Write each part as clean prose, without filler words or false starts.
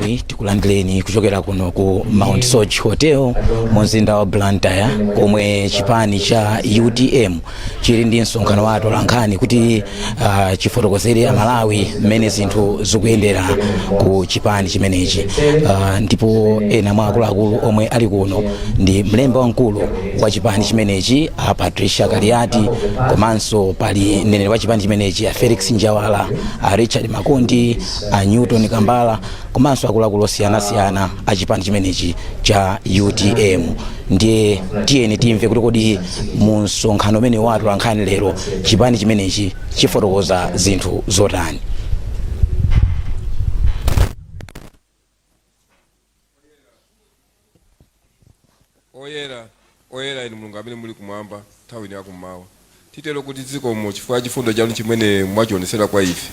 Amalawi, tikulandireni kuchokera kuno ku Mount Soche Hotel mu mzinda wa Blantyre, komwe chipani cha UTM chili ndi msonkhano wa atolankhani kuti chifotokozere Amalawi mmene zinthu zikuyendera ku chipani chimenechi. Ndipo ena mwa akuluakulu omwe ali kuno ndi mlembi wamkulu wa chipani chimenechi, a Patricia Kaliati, komanso pali mneneri wa chipani chimenechi, a Felix Njawala, a Richard Makondi, a Newton Kambala, komanso akuluakulu osiyanasiyana a chipani chimenechi cha UTM. Ndiye tiyeni timve kuti kodi mu msonkhano umene wa atolankhani lero chipani chimenechi chifotokoza zinthu zotani. Oyera, oyera inu Mulungu amene muli kumwamba, nthawi ino yakummawa. Titero kuti zikomo chifukwa cha chifundo chanu chimene mwachionetsera kwa ife.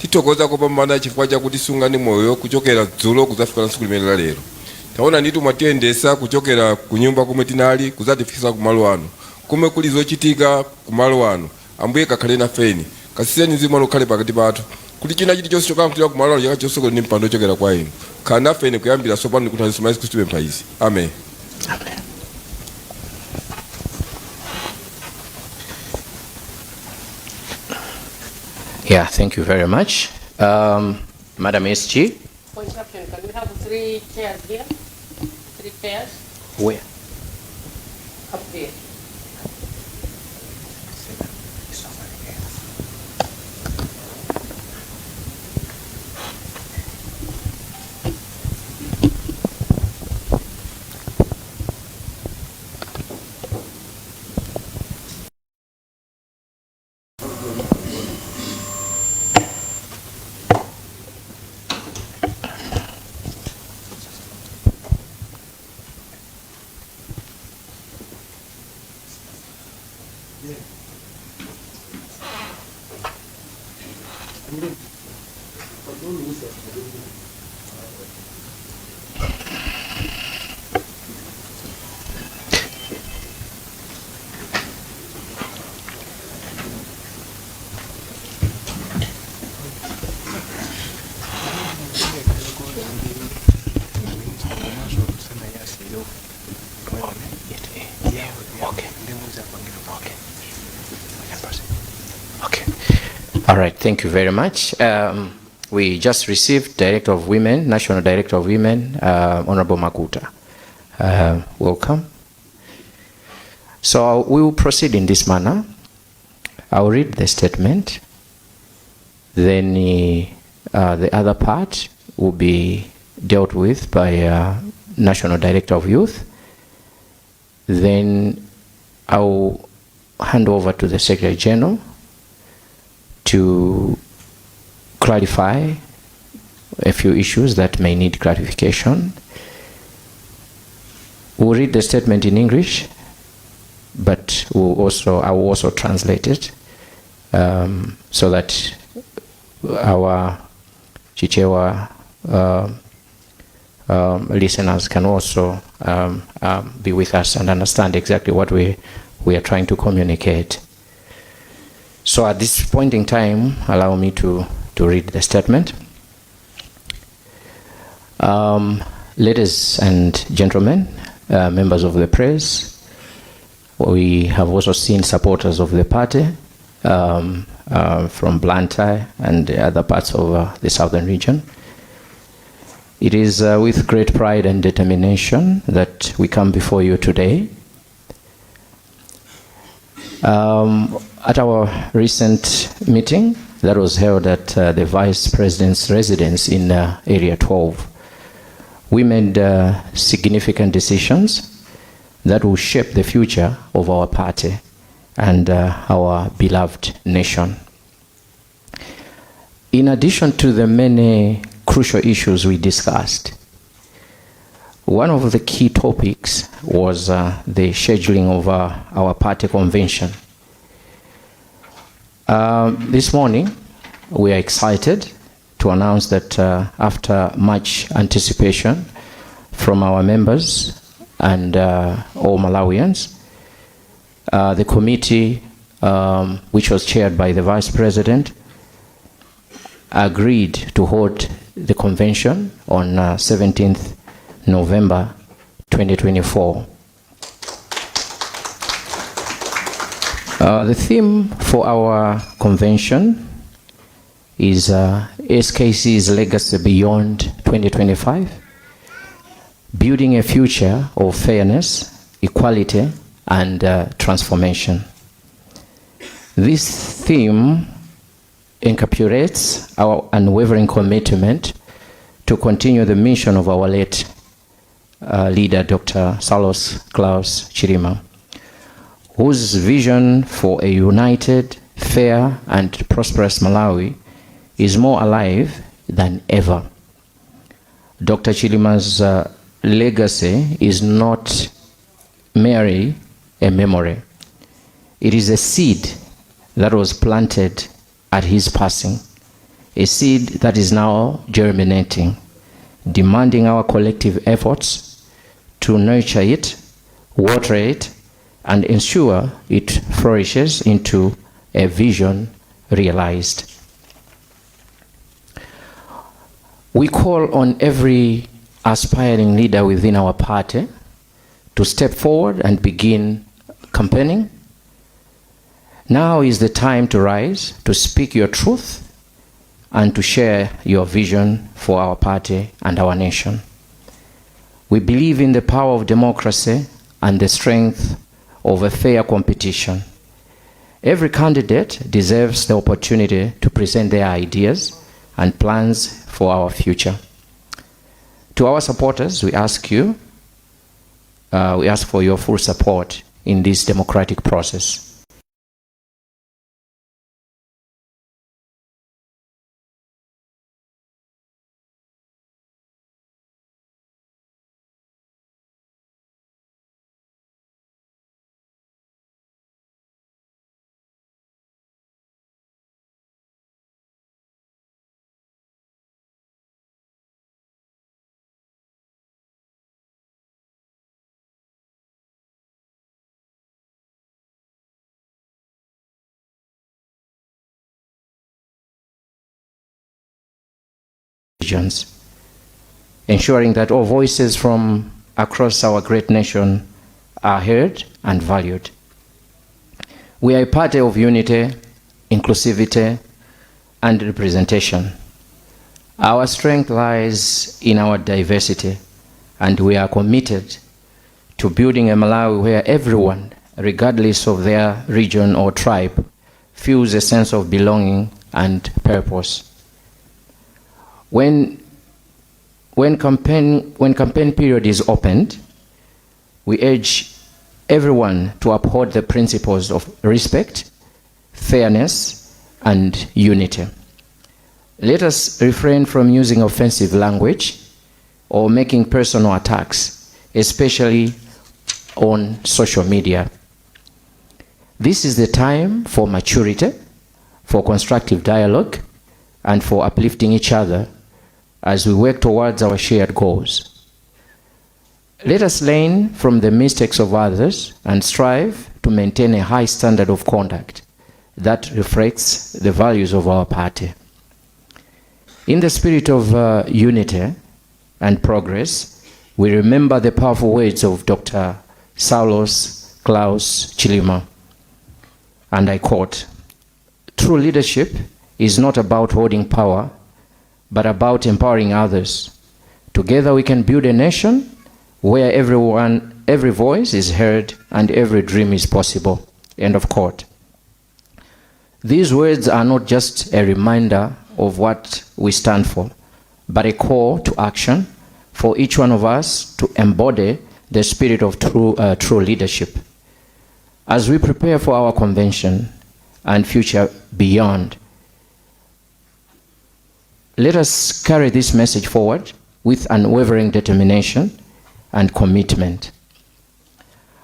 Tithokoza kopambana chifukwa chakutisunga ndi moyo kuchokera dzulo kudzafika tsiku limene la lero. Taona ndithu mwatiyendetsa kuchokera kunyumba komwe tinali kudzatifikitsa kumalo ano, komwe kuli zochitika kumalo ano. Ambuye kakhale nafeni. Katsitseni mzimu wanu ukhale pakati pathu, kuti china chilichonse chokalankhulira kumalo ano chikhale chotsogozedwa ndi mpando wochokera kwa inu. Khala nafeni kuyambira tsopano ndi kunthawi zonse. Mwa Yesu Khristu tipempha izi. Amen. Amen. Yeah, thank you very much. Madam SG. For interruption, can we have three chairs here? Three chairs? Where? Up there. Okay. All right, thank you very much. We just received Director of Women, National Director of Women, Honorable Makuta. Welcome. So we will proceed in this manner. I will read the statement. Then the other part will be dealt with by National Director of Youth. Then I will hand over to the Secretary General to clarify a few issues that may need clarification. We'll read the statement in English, but I will also translate it so that our Chichewa listeners can also be with us and understand exactly what we are trying to communicate. So at this point in time, allow me to read the statement. Ladies and gentlemen, members of the press, we have also seen supporters of the party from Blantyre and the other parts of the southern region. It is with great pride and determination that we come before you today. At our recent meeting that was held at the Vice President's residence in Area 12, we made significant decisions that will shape the future of our party and our beloved nation. In addition to the many crucial issues we discussed, one of the key topics was the scheduling of our party convention. This morning, we are excited to announce that after much anticipation from our members and all Malawians, the committee, which was chaired by the Vice President, agreed to hold the convention on 17th November 2024. The theme for our convention is SKC's legacy beyond 2025, building a future of fairness, equality, and transformation. This theme encapsulates our unwavering commitment to continue the mission of our late leader, Dr. Saulos Klaus Chilima, whose vision for a united, fair, and prosperous Malawi is more alive than ever. Dr. Chilima's legacy is not merely a memory. It is a seed that was planted at his passing, a seed that is now germinating, demanding our collective efforts to nurture it, water it, and ensure it flourishes into a vision realized. We call on every aspiring leader within our party to step forward and begin campaigning. Now is the time to rise, to speak your truth, and to share your vision for our party and our nation. We believe in the power of democracy and the strength of a fair competition. Every candidate deserves the opportunity to present their ideas and plans for our future. To our supporters, we ask for your full support in this democratic process. Regions, ensuring that all voices from across our great nation are heard and valued. We are a party of unity, inclusivity, and representation. Our strength lies in our diversity, and we are committed to building a Malawi where everyone, regardless of their region or tribe, feels a sense of belonging and purpose. When campaign period is opened, we urge everyone to uphold the principles of respect, fairness, and unity. Let us refrain from using offensive language or making personal attacks, especially on social media. This is the time for maturity, for constructive dialogue, and for uplifting each other as we work towards our shared goals. Let us learn from the mistakes of others and strive to maintain a high standard of conduct that reflects the values of our party. In the spirit of unity and progress, we remember the powerful words of Dr. Saulos Klaus Chilima, and I quote, "True leadership is not about holding power, but about empowering others. Together we can build a nation where every voice is heard and every dream is possible." End of quote. These words are not just a reminder of what we stand for, but a call to action for each one of us to embody the spirit of true leadership. As we prepare for our convention and future beyond, let us carry this message forward with unwavering determination and commitment.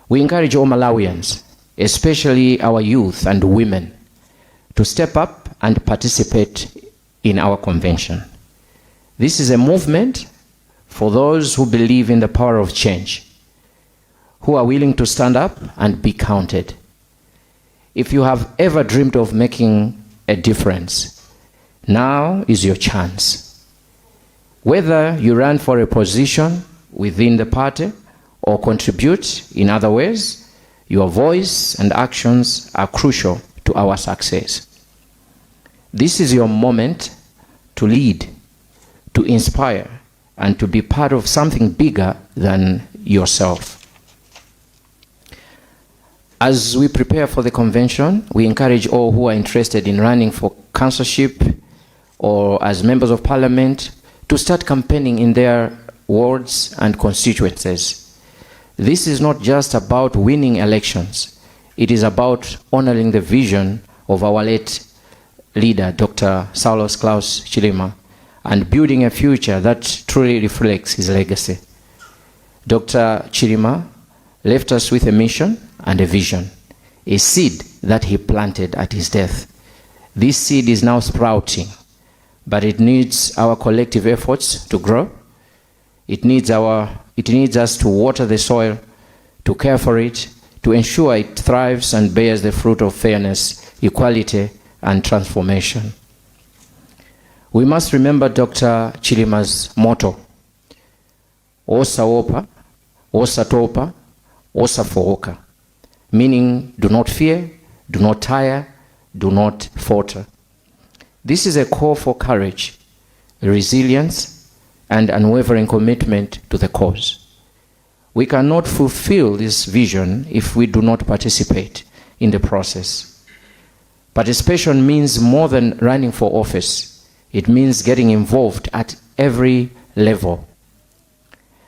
We encourage all Malawians, especially our youth and women, to step up and participate in our convention. This is a movement for those who believe in the power of change, who are willing to stand up and be counted. If you have ever dreamed of making a difference, now is your chance. Whether you run for a position within the party or contribute in other ways, your voice and actions are crucial to our success. This is your moment to lead, to inspire, and to be part of something bigger than yourself. As we prepare for the convention, we encourage all who are interested in running for councillorship or as members of parliament to start campaigning in their wards and constituencies. This is not just about winning elections. It is about honoring the vision of our late leader, Dr. Saulos Klaus Chilima, and building a future that truly reflects his legacy. Dr. Chilima left us with a mission and a vision, a seed that he planted at his death. This seed is now sprouting, but it needs our collective efforts to grow. It needs us to water the soil, to care for it, to ensure it thrives and bears the fruit of fairness, equality, and transformation. We must remember Dr. Chilima's motto, "Osaopa, osatopa, osafooka," meaning do not fear, do not tire, do not falter. This is a call for courage, resilience, and unwavering commitment to the cause. We cannot fulfill this vision if we do not participate in the process. Participation means more than running for office. It means getting involved at every level.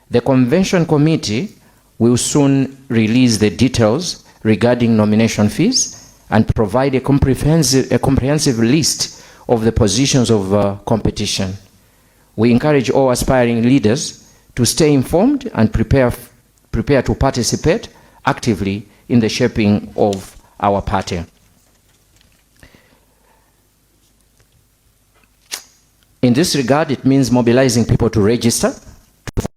The convention committee will soon release the details regarding nomination fees and provide a comprehensive list of the positions of competition. We encourage all aspiring leaders to stay informed and prepare to participate actively in the shaping of our party. In this regard, it means mobilizing people to register, to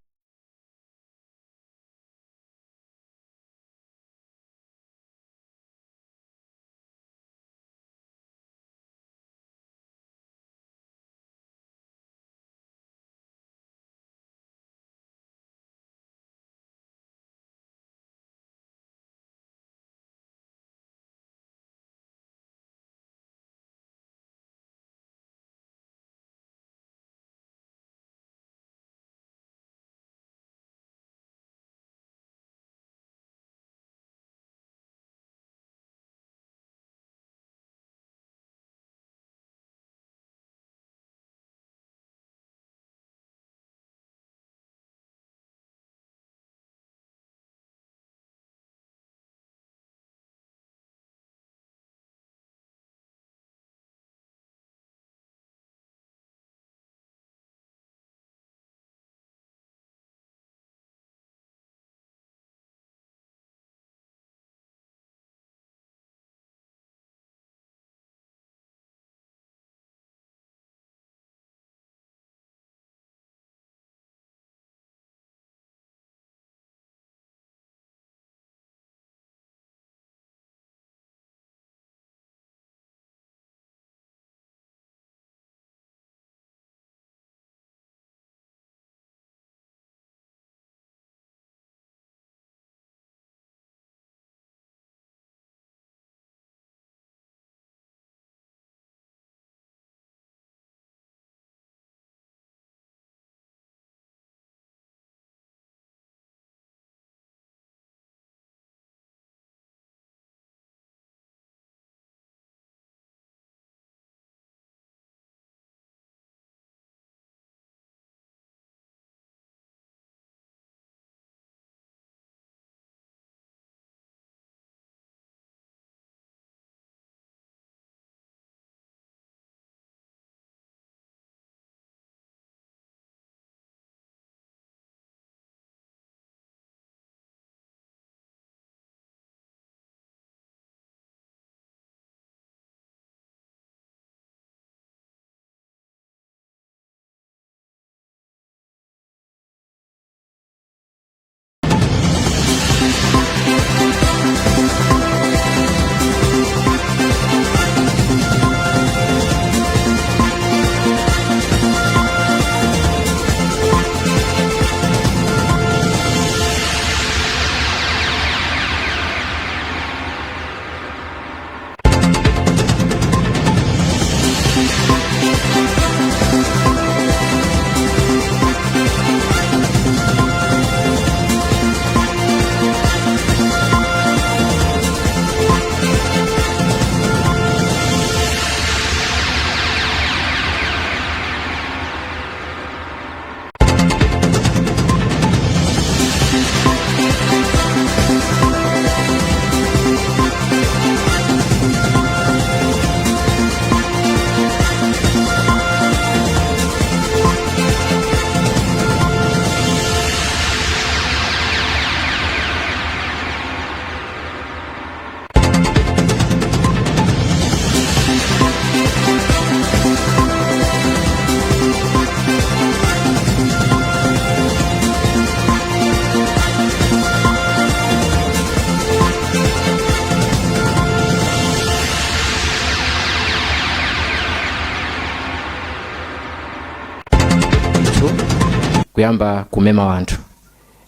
kuyamba kumema wanthu.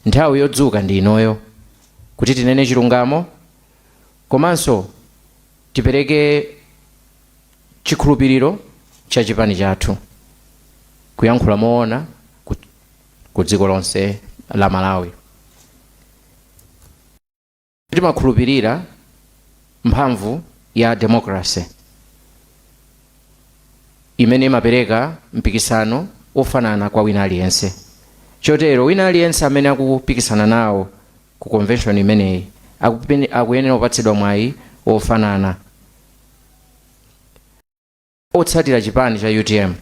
Nthawi yodzuka ndi inoyo kuti tinene chilungamo komanso tipereke chikhulupiriro cha chipani chathu, kuyankhula moona ku dziko lonse la Malawi. Timakhulupirira mphamvu ya democracy imene imapereka mpikisano wofanana kwa wina aliyense. Chotero wina aliyense amene akupikisana nawo ku convention imeneyi akuyenera kupatsidwa mwayi wofanana. Otsatira chipani cha utm,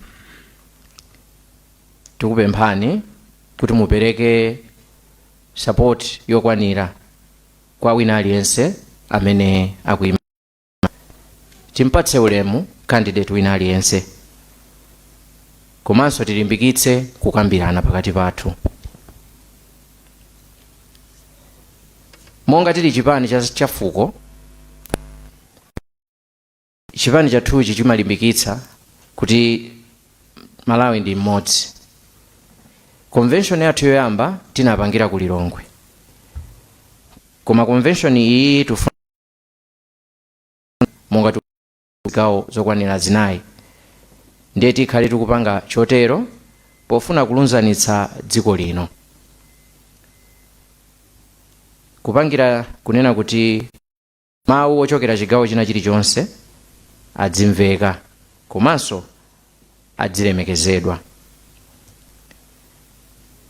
tikupemphani kuti mupereke support yokwanira kwa wina aliyense amene akuyima. Timpatse ulemu candidate wina aliyense, komanso tilimbikitse kukambirana pakati pathu. Monga tili chipani cha fuko, chipani chathuchi chimalimbikitsa kuti Malawi ndi mmodzi. Convention yathu yoyamba tinapangira ku Lilongwe, koma convention iyi tifuna monga zigawo zokwanira zinayi, ndiye tikhale tikupanga chotero pofuna kulunzanitsa dziko lino, kupangira kunena kuti mawu ochokera chigawo china chilichonse adzimveka komanso adzilemekezedwa.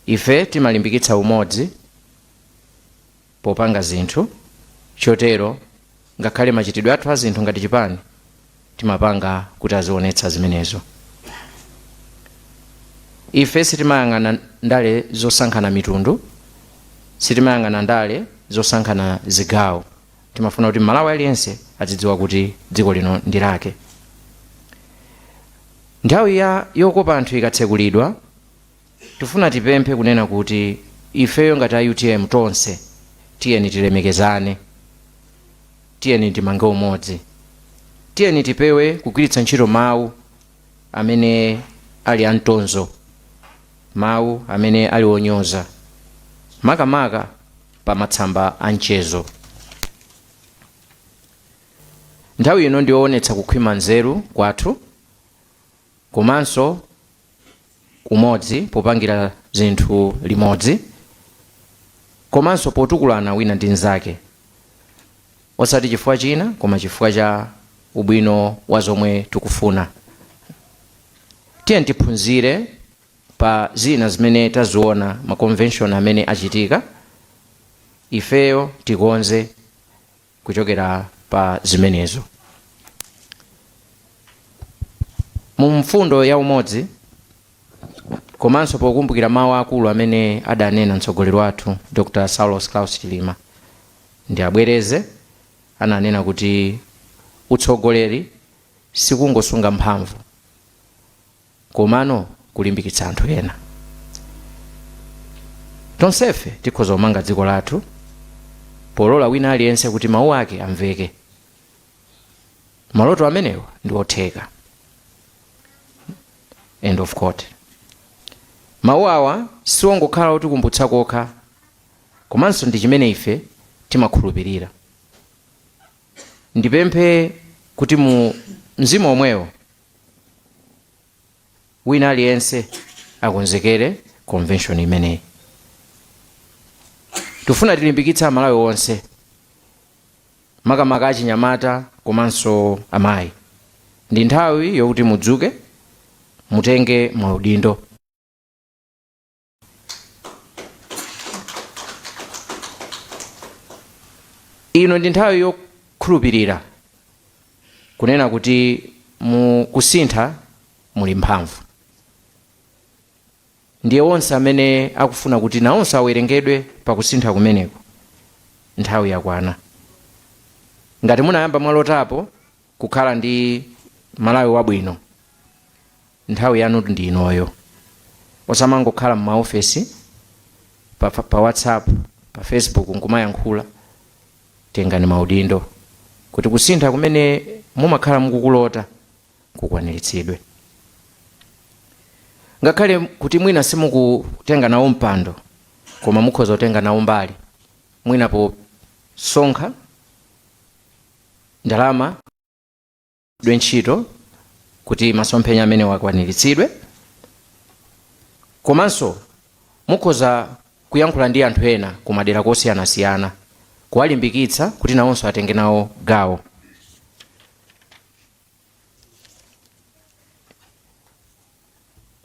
Ife timalimbikitsa umodzi popanga zinthu, chotero ngakhale machitidwe athu a zinthu ngati chipani timapanga kuti azionetsa zimenezo. Ife sitimayang'ana ndale zosankhana mitundu, sitimayang'ana ndale zosankhana zigawo. Timafuna kuti Mmalawi aliyense azidziwa kuti dziko lino ndi lake. Nthawi ya yokopa anthu ikatsekulidwa, tifuna tipemphe kunena kuti ifeyo ngati a utm tonse tiyeni tilemekezane, tiyeni timange umodzi, tiyeni tipewe kugwiritsa ntchito mawu amene ali amtonzo, mawu amene ali onyoza, makamaka pa matsamba a mchezo. Nthawi ino ndiyoonetsa kukhwima nzeru kwathu komanso umodzi popangira zinthu limodzi komanso potukulana wina ndi mnzake, osati chifukwa china koma chifukwa cha ubwino wa zomwe tikufuna. Tiyeni tiphunzire pa zina zimene taziona ma convention amene achitika, ifeyo tikonze kuchokera pa zimenezo. Mu mfundo ya umodzi komanso pokumbukira mawu akulu amene adanena mtsogoleri wathu Dr. Saulos Klaus Chilima, ndi abwereze, ananena kuti utsogoleri sikungosunga mphamvu komano kulimbikitsa anthu ena. Tonsefe tikhoza kumanga dziko lathu polola wina aliyense kuti mawu ake amveke. Maloto amenewa ndi otheka. End of quote. Mawu awa siwongokhala otikumbutsa kokha, komanso ndi chimene ife timakhulupirira. Ndipemphe kuti mu mzimu omwewo wina aliyense akonzekere convention imeneyi. Tifuna tilimbikitse Amalawi onse, makamaka achinyamata komanso amayi. Ndi nthawi yokuti mudzuke, mutenge maudindo. Ino ndi nthawi yokhulupirira kunena kuti mu kusintha muli mphamvu. Ndiye onse amene akufuna kuti nawonso awerengedwe pakusintha kumeneko, nthawi yakwana. Ngati munayamba mwalotapo kukhala ndi Malawi wabwino, nthawi yanu ndi inoyo. Osamangokhala m'maofesi, pa WhatsApp, pa Facebook nkumayankhula. Tengani maudindo kuti kusintha kumene mumakhala mukukulota kukwaniritsidwe. Ngakhale kuti mwina simukutenga nawo mpando, koma mukhoza kutenga nawo mbali mwina posonkha ndalama dwe ntchito kuti masomphenya amene akwaniritsidwe. Komanso mukhoza kuyankhula ndi anthu ena kumadera kosiyanasiyana, kuwalimbikitsa kuti nawonso atenge nawo gawo.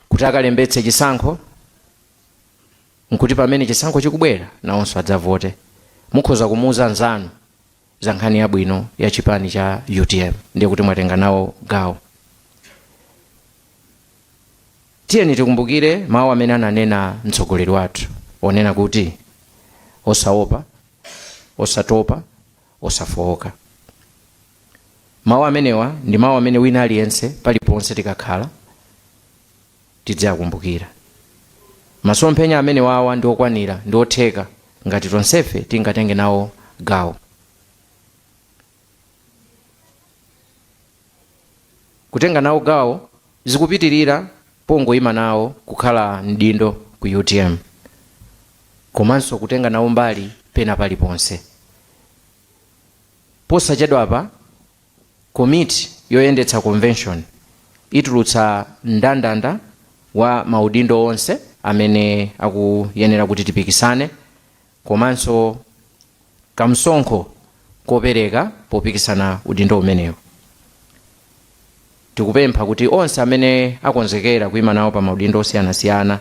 Kuti akalembetse chisankho, nkuti pamene chisankho chikubwera nawonso adzavote. Mukhoza kumuuza anzanu za nkhani yabwino ya chipani cha UTM, ndiye kuti mwatenga nawo gawo. Tiyeni tikumbukire mawu amene ananena mtsogoleri wathu onena kuti osaopa, osatopa, osafowoka. Mawu amenewa ndi mawu amene wina aliyense paliponse tikakhala tidziakumbukira. Masomphenya amenewawa ndi okwanira ndi otheka ngati tonsefe tingatenge nawo gawo. Kutenga nawo gawo zikupitirira pongoima nawo kukhala mdindo ku UTM, komanso kutenga nawo mbali pena paliponse. Posachedwapa komiti yoyendetsa convention itulutsa mndandanda wa maudindo onse amene akuyenera kuti tipikisane, komanso kamsonkho kopereka popikisana udindo umenewu. Tikupempha kuti onse amene akonzekera kuima nawo pa maudindo osiyanasiyana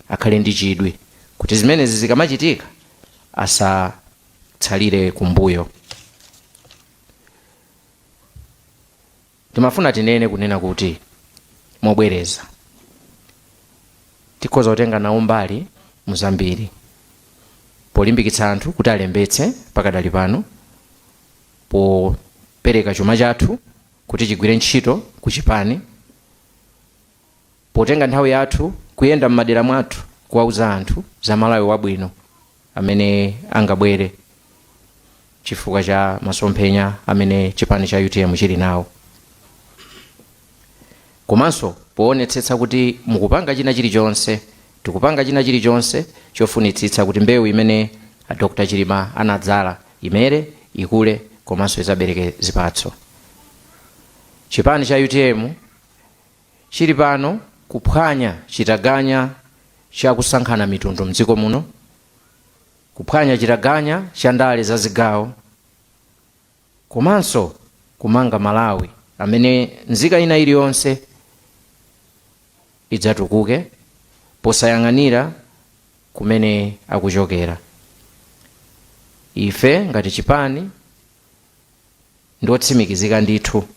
akhale ndi chidwi kuti zimenezi zikamachitika asatsalire kumbuyo. Timafuna tinene kunena kuti mobwereza, tikhoza kutenga nawo mbali mu zambiri polimbikitsa anthu kuti alembetse pakadali pano, popereka chuma chathu kuti chigwire ntchito ku chipani, potenga nthawi yathu kuyenda m'madera mwathu kuwauza anthu za Malawi wabwino amene angabwere chifukwa cha masomphenya amene chipani cha UTM chili nawo, komanso poonetsetsa kuti mukupanga china chilichonse, tikupanga china chilichonse chofunitsitsa kuti mbewu imene a Dr. Chilima anadzala imere, ikule komanso izabereke zipatso. Chipani cha UTM chili pano kuphwanya chitaganya cha kusankhana mitundu mdziko muno, kuphwanya chitaganya cha ndale za zigawo, komanso kumanga Malawi amene nzika ina iliyonse idzatukuke posayang'anira kumene akuchokera. Ife ngati chipani ndiotsimikizika ndithu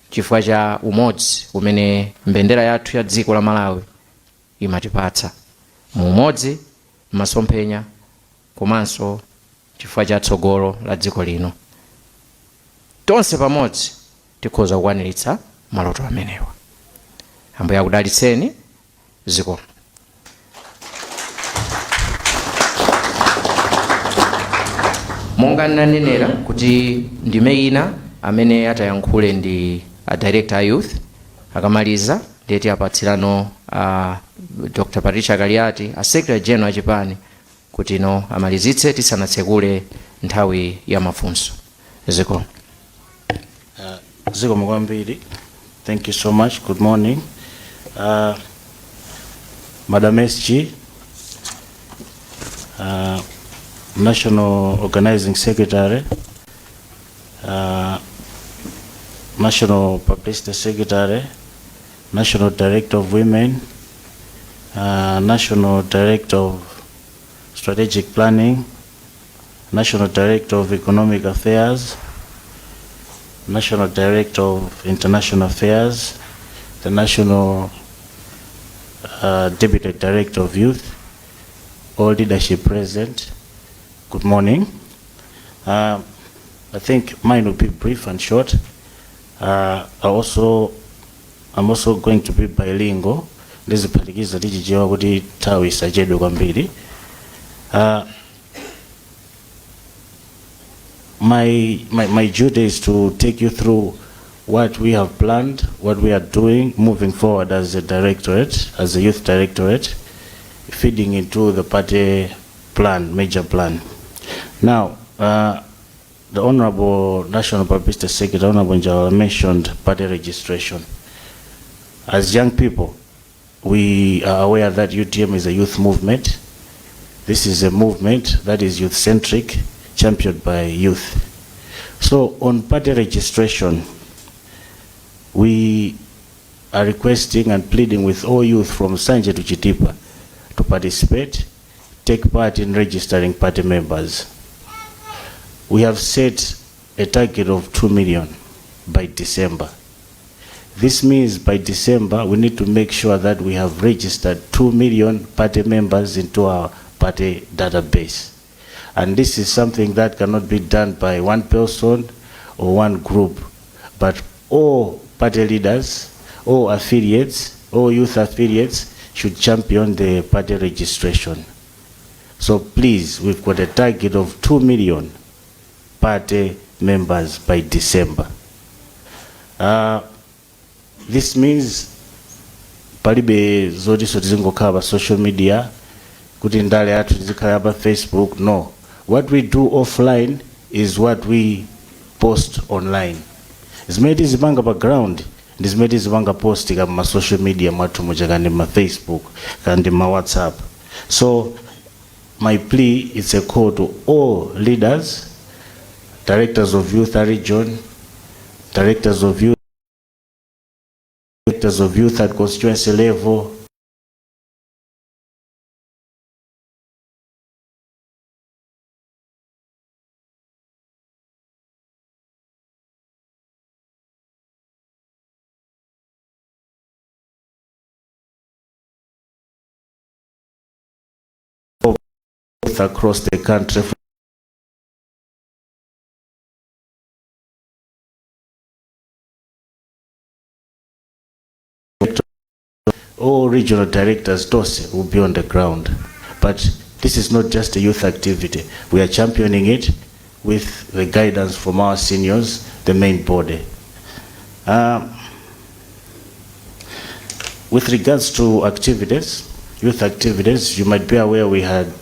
chifukwa cha umodzi umene mbendera yathu ya dziko la Malawi imatipatsa, mu umodzi, masomphenya komanso chifukwa cha tsogolo la dziko lino. Tonse pamodzi tikhoza kukwaniritsa maloto amenewa. Ambuye akudalitseni. Zikomo. Monga ndinanenera kuti ndime ina amene atayankhule ndi a director a youth, akamaliza ndiye tiapatsirano a Dr. Patricia Kaliati, a secretary general achipani, kuti ino amalizitse tisanatsekule nthawi ya mafunso. Zikomo. Zikomo kwambiri. Thank you so much. Good morning. Madam SG, National Organizing Secretary, National Publicity Secretary, National Director of Women, National Director of Strategic Planning, National Director of Economic Affairs, National Director of International Affairs, the National Deputy Director of Youth, all leadership present, good morning. I think mine will be brief and short. I'm also going to be bilingual. Ndiziphatikiza ndi Chichewa kuti nthawi isachedwe kwambiri. My duty is to take you through What we have planned, what we are doing moving forward as a directorate, as a youth directorate, feeding into the party plan, major plan. Now, the Honorable National Publicity Secretary, Honorable Njawala, mentioned party registration. As young people, we are aware that UTM is a youth movement. This is a movement that is youth-centric, championed by youth. So on party registration, we are requesting and pleading with all youth from Nsanje to Chitipa to participate, take part in registering party members. We have set a target of 2 million by December. This means by December, we need to make sure that we have registered 2 million party members into our party database. And this is something that cannot be done by one person or one group, but all party leaders, all affiliates, all youth affiliates should champion the party registration. So please, we've got a target of 2 million party members by December. This means palibe zoti tizingokhala pa social media, kuti ndale yathu tizikhala pa Facebook. No, what we do offline is what we post online. Zimene tizipanga pa ground ndi zimene tizipanga post ka ma social media mwathu muja, kandi ma Facebook, kandi ma WhatsApp. So my plea is a call to all leaders, directors of youth region, directors of youth at constituency level, across the country, all regional directors, those will be on the ground. But this is not just a youth activity. We are championing it with the guidance from our seniors, the main body. With regards to activities, youth activities, you might be aware we had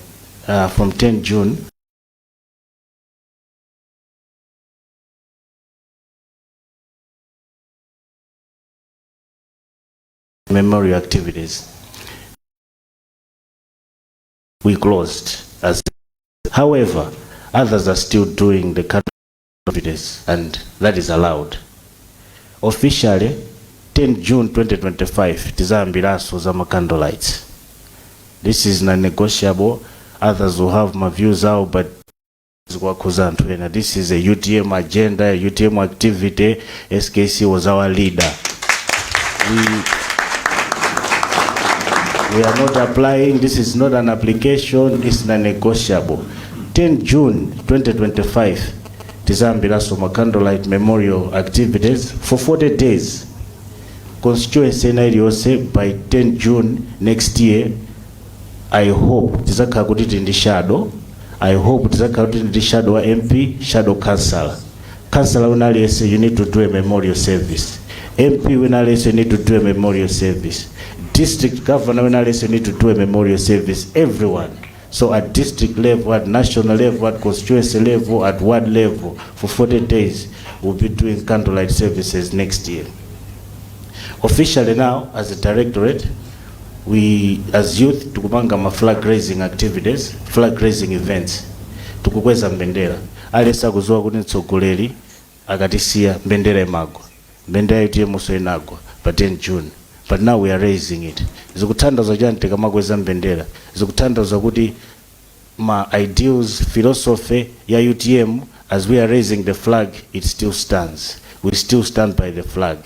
from 10 June memorial activities. We closed as, however, others are still doing the kind of activities, and that is allowed. Officially, 10 June 2025, tizayambiranso za ma candlelights. This is non-negotiable. Others will have ma views out, but zikuwakhuza anthu ena. This is a UTM agenda, a UTM activity. SKC was our leader. We are not applying. This is not an application. It's non-negotiable. 10 June 2025, tizayambiranso ma candlelight memorial activities for 40 days. Constituency ina iliyonse by 10 June next year, I hope tizakhala kuti tili ndi shadow. I hope tizakhala kuti tili ndi shadow wa MP, shadow councillor. Councillor wina aliyense, you need to do a memorial service. MP wina aliyense, you need to do a memorial service. District governor wina aliyense, you need to do a memorial service. Everyone. So at district level, at national level, at constituency level, at ward level, for 40 days, we'll be doing candlelight services next year. Officially now, as a directorate, we as youth tikupanga ma flag raising activities, flag raising events. Tikukweza mbendera. Aliyense akudziwa kuti mtsogoleri akatisiya, mbendera imagwa. Mbendera ya UTM so inagwa pa 10 June, but now we are raising it. Zikutanthauza chani tikamakweza mbendera? Zikutanthauza kuti ma ideals, philosophy ya UTM, as we are raising the flag, it still stands. We still stand by the flag.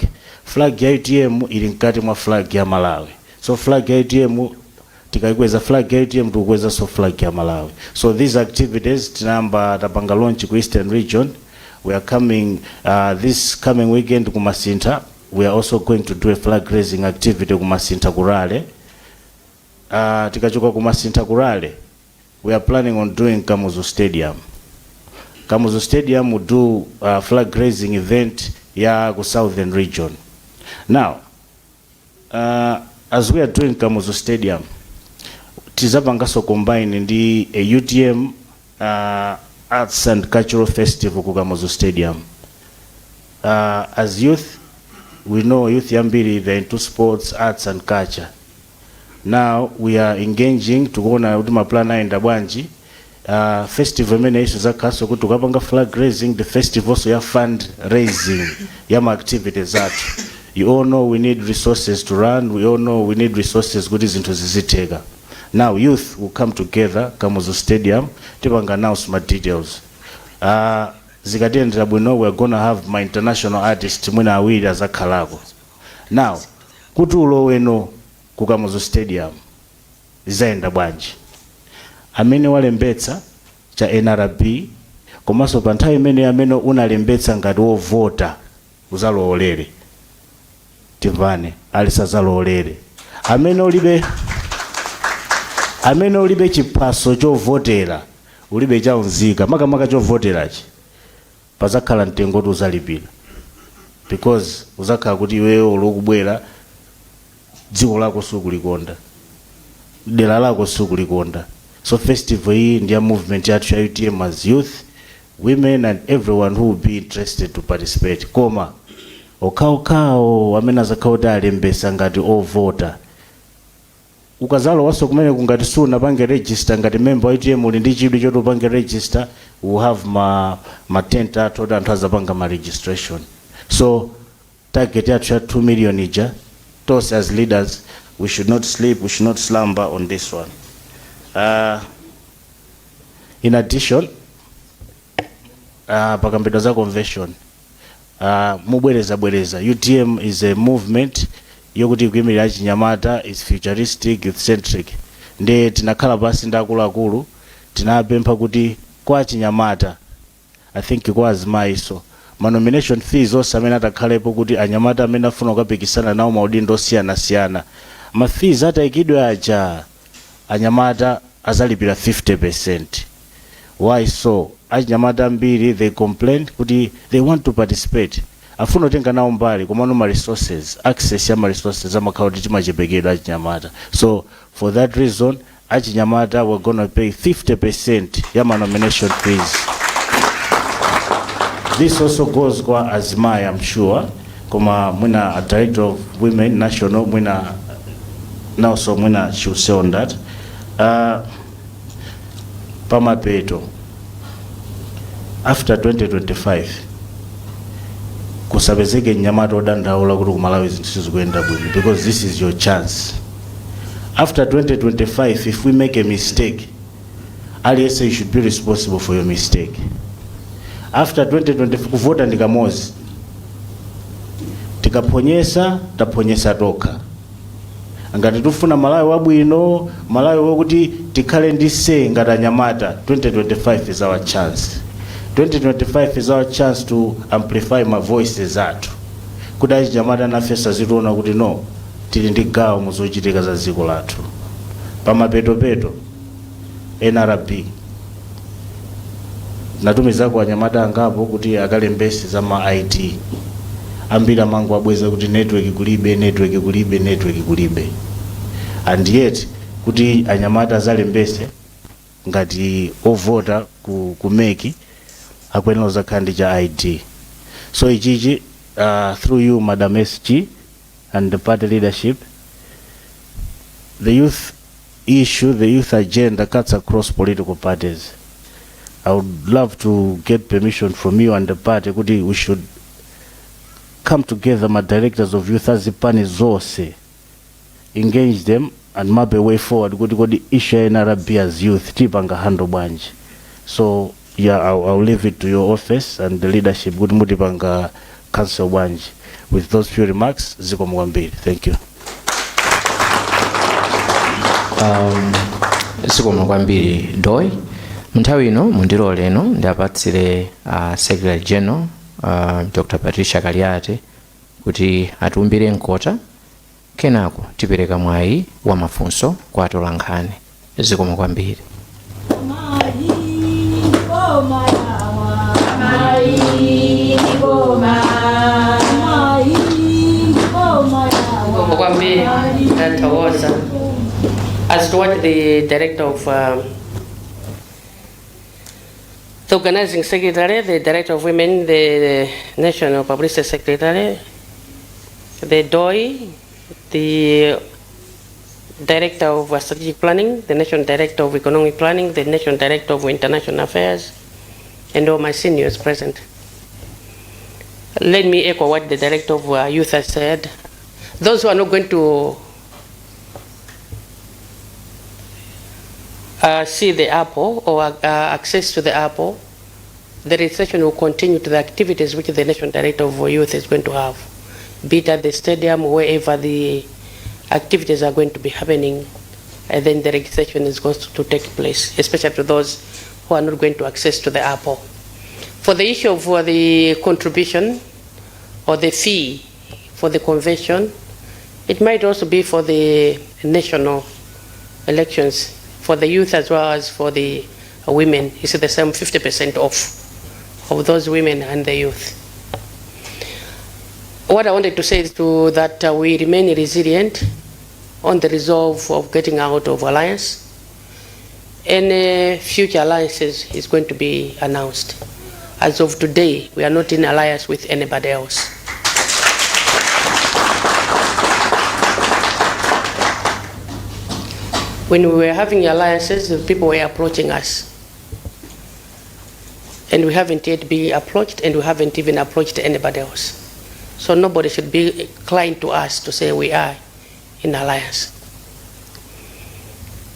Flag ya UTM ili mkati mwa flag ya Malawi. So flag ya UTM, tikaikweza flag ya UTM, tikukwezanso flag ya Malawi. So these activities tinayamba, tapanga launch ku Eastern Region. We are coming this coming weekend ku Masintha. We are also going to do a flag raising activity ku Masintha ku rally. Tikachoka ku Masintha ku rally, we are planning on doing Kamuzu Stadium. Kamuzu Stadium will do a flag raising event. Ya ku Southern Region. Now, as we are doing Kamuzu Stadium, tizapangaso combine ndi a UTM Arts and Cultural Festival ku Kamuzu Stadium. As youth, we know youth yambiri, they're into sports, arts and culture. Now we are engaging, tikuona kuti maplan ayenda bwanji. Festival imene iso zakhaso kuti ukapanga flag raising, the festival also ya fund raising ya ma activities athu. You all know we need resources to run. We all know we need resources kuti zinthu zizitheka. Now youth will come together, Kamuzu Stadium, tipanga announce ma details. Zikatiyendera bwino, we are gonna have ma international artist mwina awiri azakhalako. Now, kuti uloweno ku Kamuzu Stadium zizayenda bwanji? Amene walembetsa cha NRB, komanso pa nthawi imene amene unalembetsa ngati wovota, uzalowolere. Timvane, alisazalowolere. Amene ulibe chiphaso chovotera, ulibe chaunzika, makamaka chovoterachi, pazakhala mtengo kuti uzalipira, because uzakhala kuti iweyo ulokubwera, dziko lako sukulikonda, dera lako sukulikonda. So festival iyi ndi ya movement yathu ya UTM as youth, women and everyone who will be interested to participate, koma okhaokhawo amene azakhala kuti alembesa ngati ovota. Ukazalowanso kumene kungati sunapange register ngati member wa UTM, uli ndi chidwi choti upange register, we have ma tent athu oti anthu azapanga ma registration. So target yathu ya 2 million ija, tonse as leaders, we should not sleep, we should not slumber on this one. In addition, pakambidwa za convention, mubwereza bwereza, UTM is a movement yokuti ikuyimirira achinyamata, is futuristic, youth centric. Ndi tinakhala pasi ndi akuluakulu, tinapempha kuti kwa achinyamata, I think kwa azimayiso, ma nomination fees onse amene atakhalepo kuti anyamata amene afuna kukapikisana nawo maudindo osiyanasiyana, ma fees atayikidwe aja, anyamata azalipira 50%. Why so? Achinyamata ambiri, they complain kuti they want to participate, afuna kutenga nawo mbali, komano ma resources, access ya ma resources amakhala kuti timachepekedwa achinyamata. So for that reason, achinyamata we're gonna pay 50% ya ma nomination fees. This also goes kwa azimayi, I'm sure, koma mwina a director of women national mwina also mwina should say on that. Pamapeto, after 2025 kusapezeke mnyamata odandaula kuti kumalawi zinthu sizikuyenda bwino, because this is your chance. After 2025, if we make a mistake, aliyense, you should be responsible for your mistake. After 2025, kuvota ndi kamodzi. Tikaphonyesa, taphonyesa tokha. Ngati tifuna Malawi wabwino, Malawi wokuti tikhale ndi say ngati anyamata, 2025 is our chance. 2025 is our chance to amplify ma voices athu, kuti achinyamata nafe azitiona kuti no, tili ndi gawo muzochitika za dziko lathu. Pamapetopeto, NRB, natumizako anyamata angapo kuti akalembese za ma ID. Ambiri amango abweza kuti network kulibe, network kulibe, network kulibe. And yet kuti anyamata azalembese ngati ovota ku MEC, akuyenera kuzakhala ndi cha ID. So ichichi, through you, Madam SG, and the party leadership, the youth issue, the youth agenda cuts across political parties. I would love to get permission from you and the party kuti we should come together, my directors of youth azipani zonse, engage them and map a way forward kuti kodi issue ya NRB as youth tipanga handle bwanji. So yeah, I'll leave it to your office and the leadership kuti mutipanga counsel bwanji. With those few remarks, zikomo kwambiri. Thank you. Zikomo kwambiri, Doi. Munthawi ino mundilole ino ndiapatsire Secretary General, Dr Patricia Kaliati, kuti atiumbire mkota, kenako tipereka mwayi wa mafunso kwa atolankhani. Zikomo kwambiri. Mayi, boma yawa. Mayi, boma. Ndathokoza. As to what the director of the organizing secretary, the director of women, the national publicity secretary, the DOI, the director of strategic planning, the national director of economic planning, the national director of international affairs, and all my seniors present. Let me echo what the director of youth has said. Those who are not going to see the apple or access to the apple, the registration will continue to the activities which the National Director of Youth is going to have, be it at the stadium, wherever the activities are going to be happening, and then the registration is going to take place, especially to those who are not going to access to the apple. For the issue of the contribution or the fee for the convention, it might also be for the national elections, for the youth as well as for the women. It's the same 50% off of those women and the youth. What I wanted to say is to that we remain resilient on the resolve of getting out of alliance. Any future alliances is going to be announced. As of today, we are not in alliance with anybody else. When we were having alliances, the people were approaching us. And we haven't yet been approached, and we haven't even approached anybody else. So nobody should be inclined to us to say we are in alliance.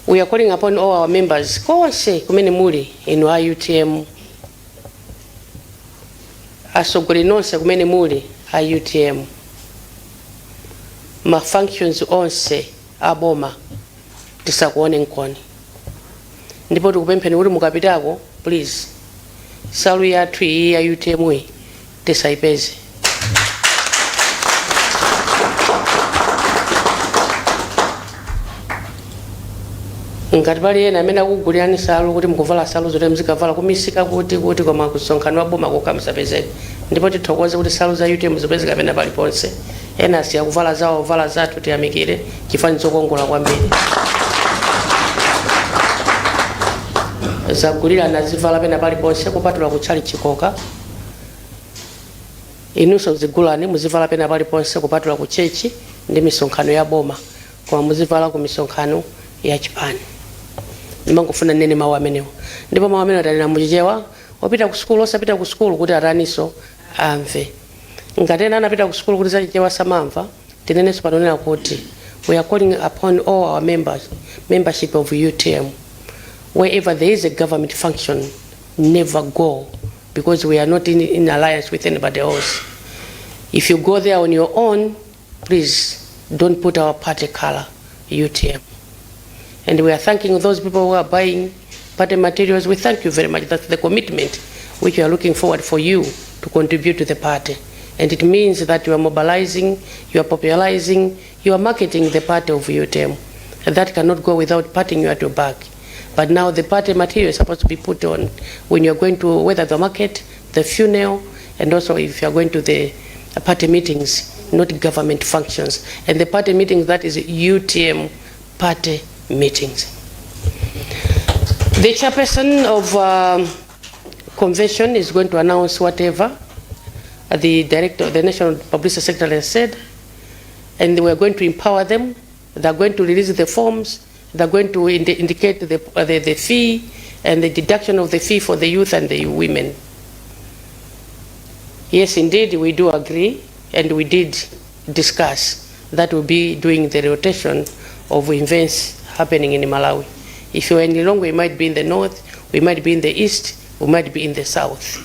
We are calling upon all our members, konse kumene muli inu a UTM, atsogoleri nonse kumene muli a UTM, ma functions onse aboma tisakuone nkoni, ndipo tikupempheni kuti mukapitako, please, salu yathu iyi ya UTM iyi tisayipeze. Ngati pali ena amene akugulirani salu kuti mukuvala salu zoti muzikavala kumisika kuti koma kusonkhano wa boma kokha musapezeke. Ndipo tithokoze kuti salu za UTM zipezeka pena paliponse. Ena asiya kuvala zawo, vala zathu. Tiyamikire chifukwa zokongola kwambiri, zagulirana, zivala pena paliponse kupatula kutchali chikoka. Inunso zigulani, muzivala pena paliponse kupatula ku church ndi misonkhano ya boma, koma muzivala ku misonkhano ya chipani. Ndimangofuna nene mawu amenewo, ndipo mawu amenewo tanena muchichewa, opita ku sukulu, osapita ku sukulu, kuti ataninso amve. Ngati ena anapita ku sukulu kuti zachichewa samamva, tinenenso panonena kuti we are calling upon all our members, membership of UTM, wherever there is a government function, never go, because we are not in alliance with anybody else. If you go there on your own, please don't put our party color, UTM. And we are thanking those people who are buying party materials. We thank you very much. That's the commitment which we are looking forward for you to contribute to the party. And it means that you are mobilizing, you are popularizing, you are marketing the party of UTM. And that cannot go without patting you at your back. But now the party material is supposed to be put on when you're going to whether the market, the funeral, and also if you're going to the party meetings, not government functions. And the party meetings, that is UTM party meetings. The chairperson of convention is going to announce whatever the director, the National Publicity Secretary has said, and we are going to empower them. They are going to release the forms. They are going to indicate the fee and the deduction of the fee for the youth and the women. Yes, indeed, we do agree, and we did discuss that we'll be doing the rotation of events happening in Malawi. If you're in Lilongwe, we might be in the north, we might be in the east, we might be in the south.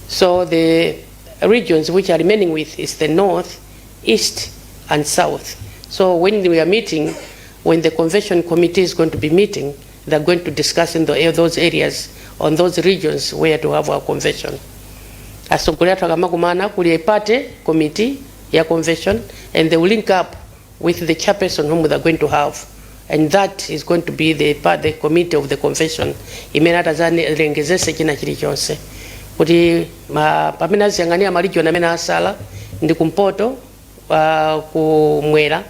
So the regions which are remaining with is the north, east, and south. So when we are meeting, when the convention committee is going to be meeting, they're going to discuss in those areas, on those regions where to have our convention. Atsogoleri athu akamakumana kuli a party committee ya convention, and they will link up with the chairperson whom they're going to have, and that is going to be the part, the committee of the convention imene atazalengezese china chilichonse kuti pamene aziyang'anira ma region amene asala ndi kumpoto, kumwera.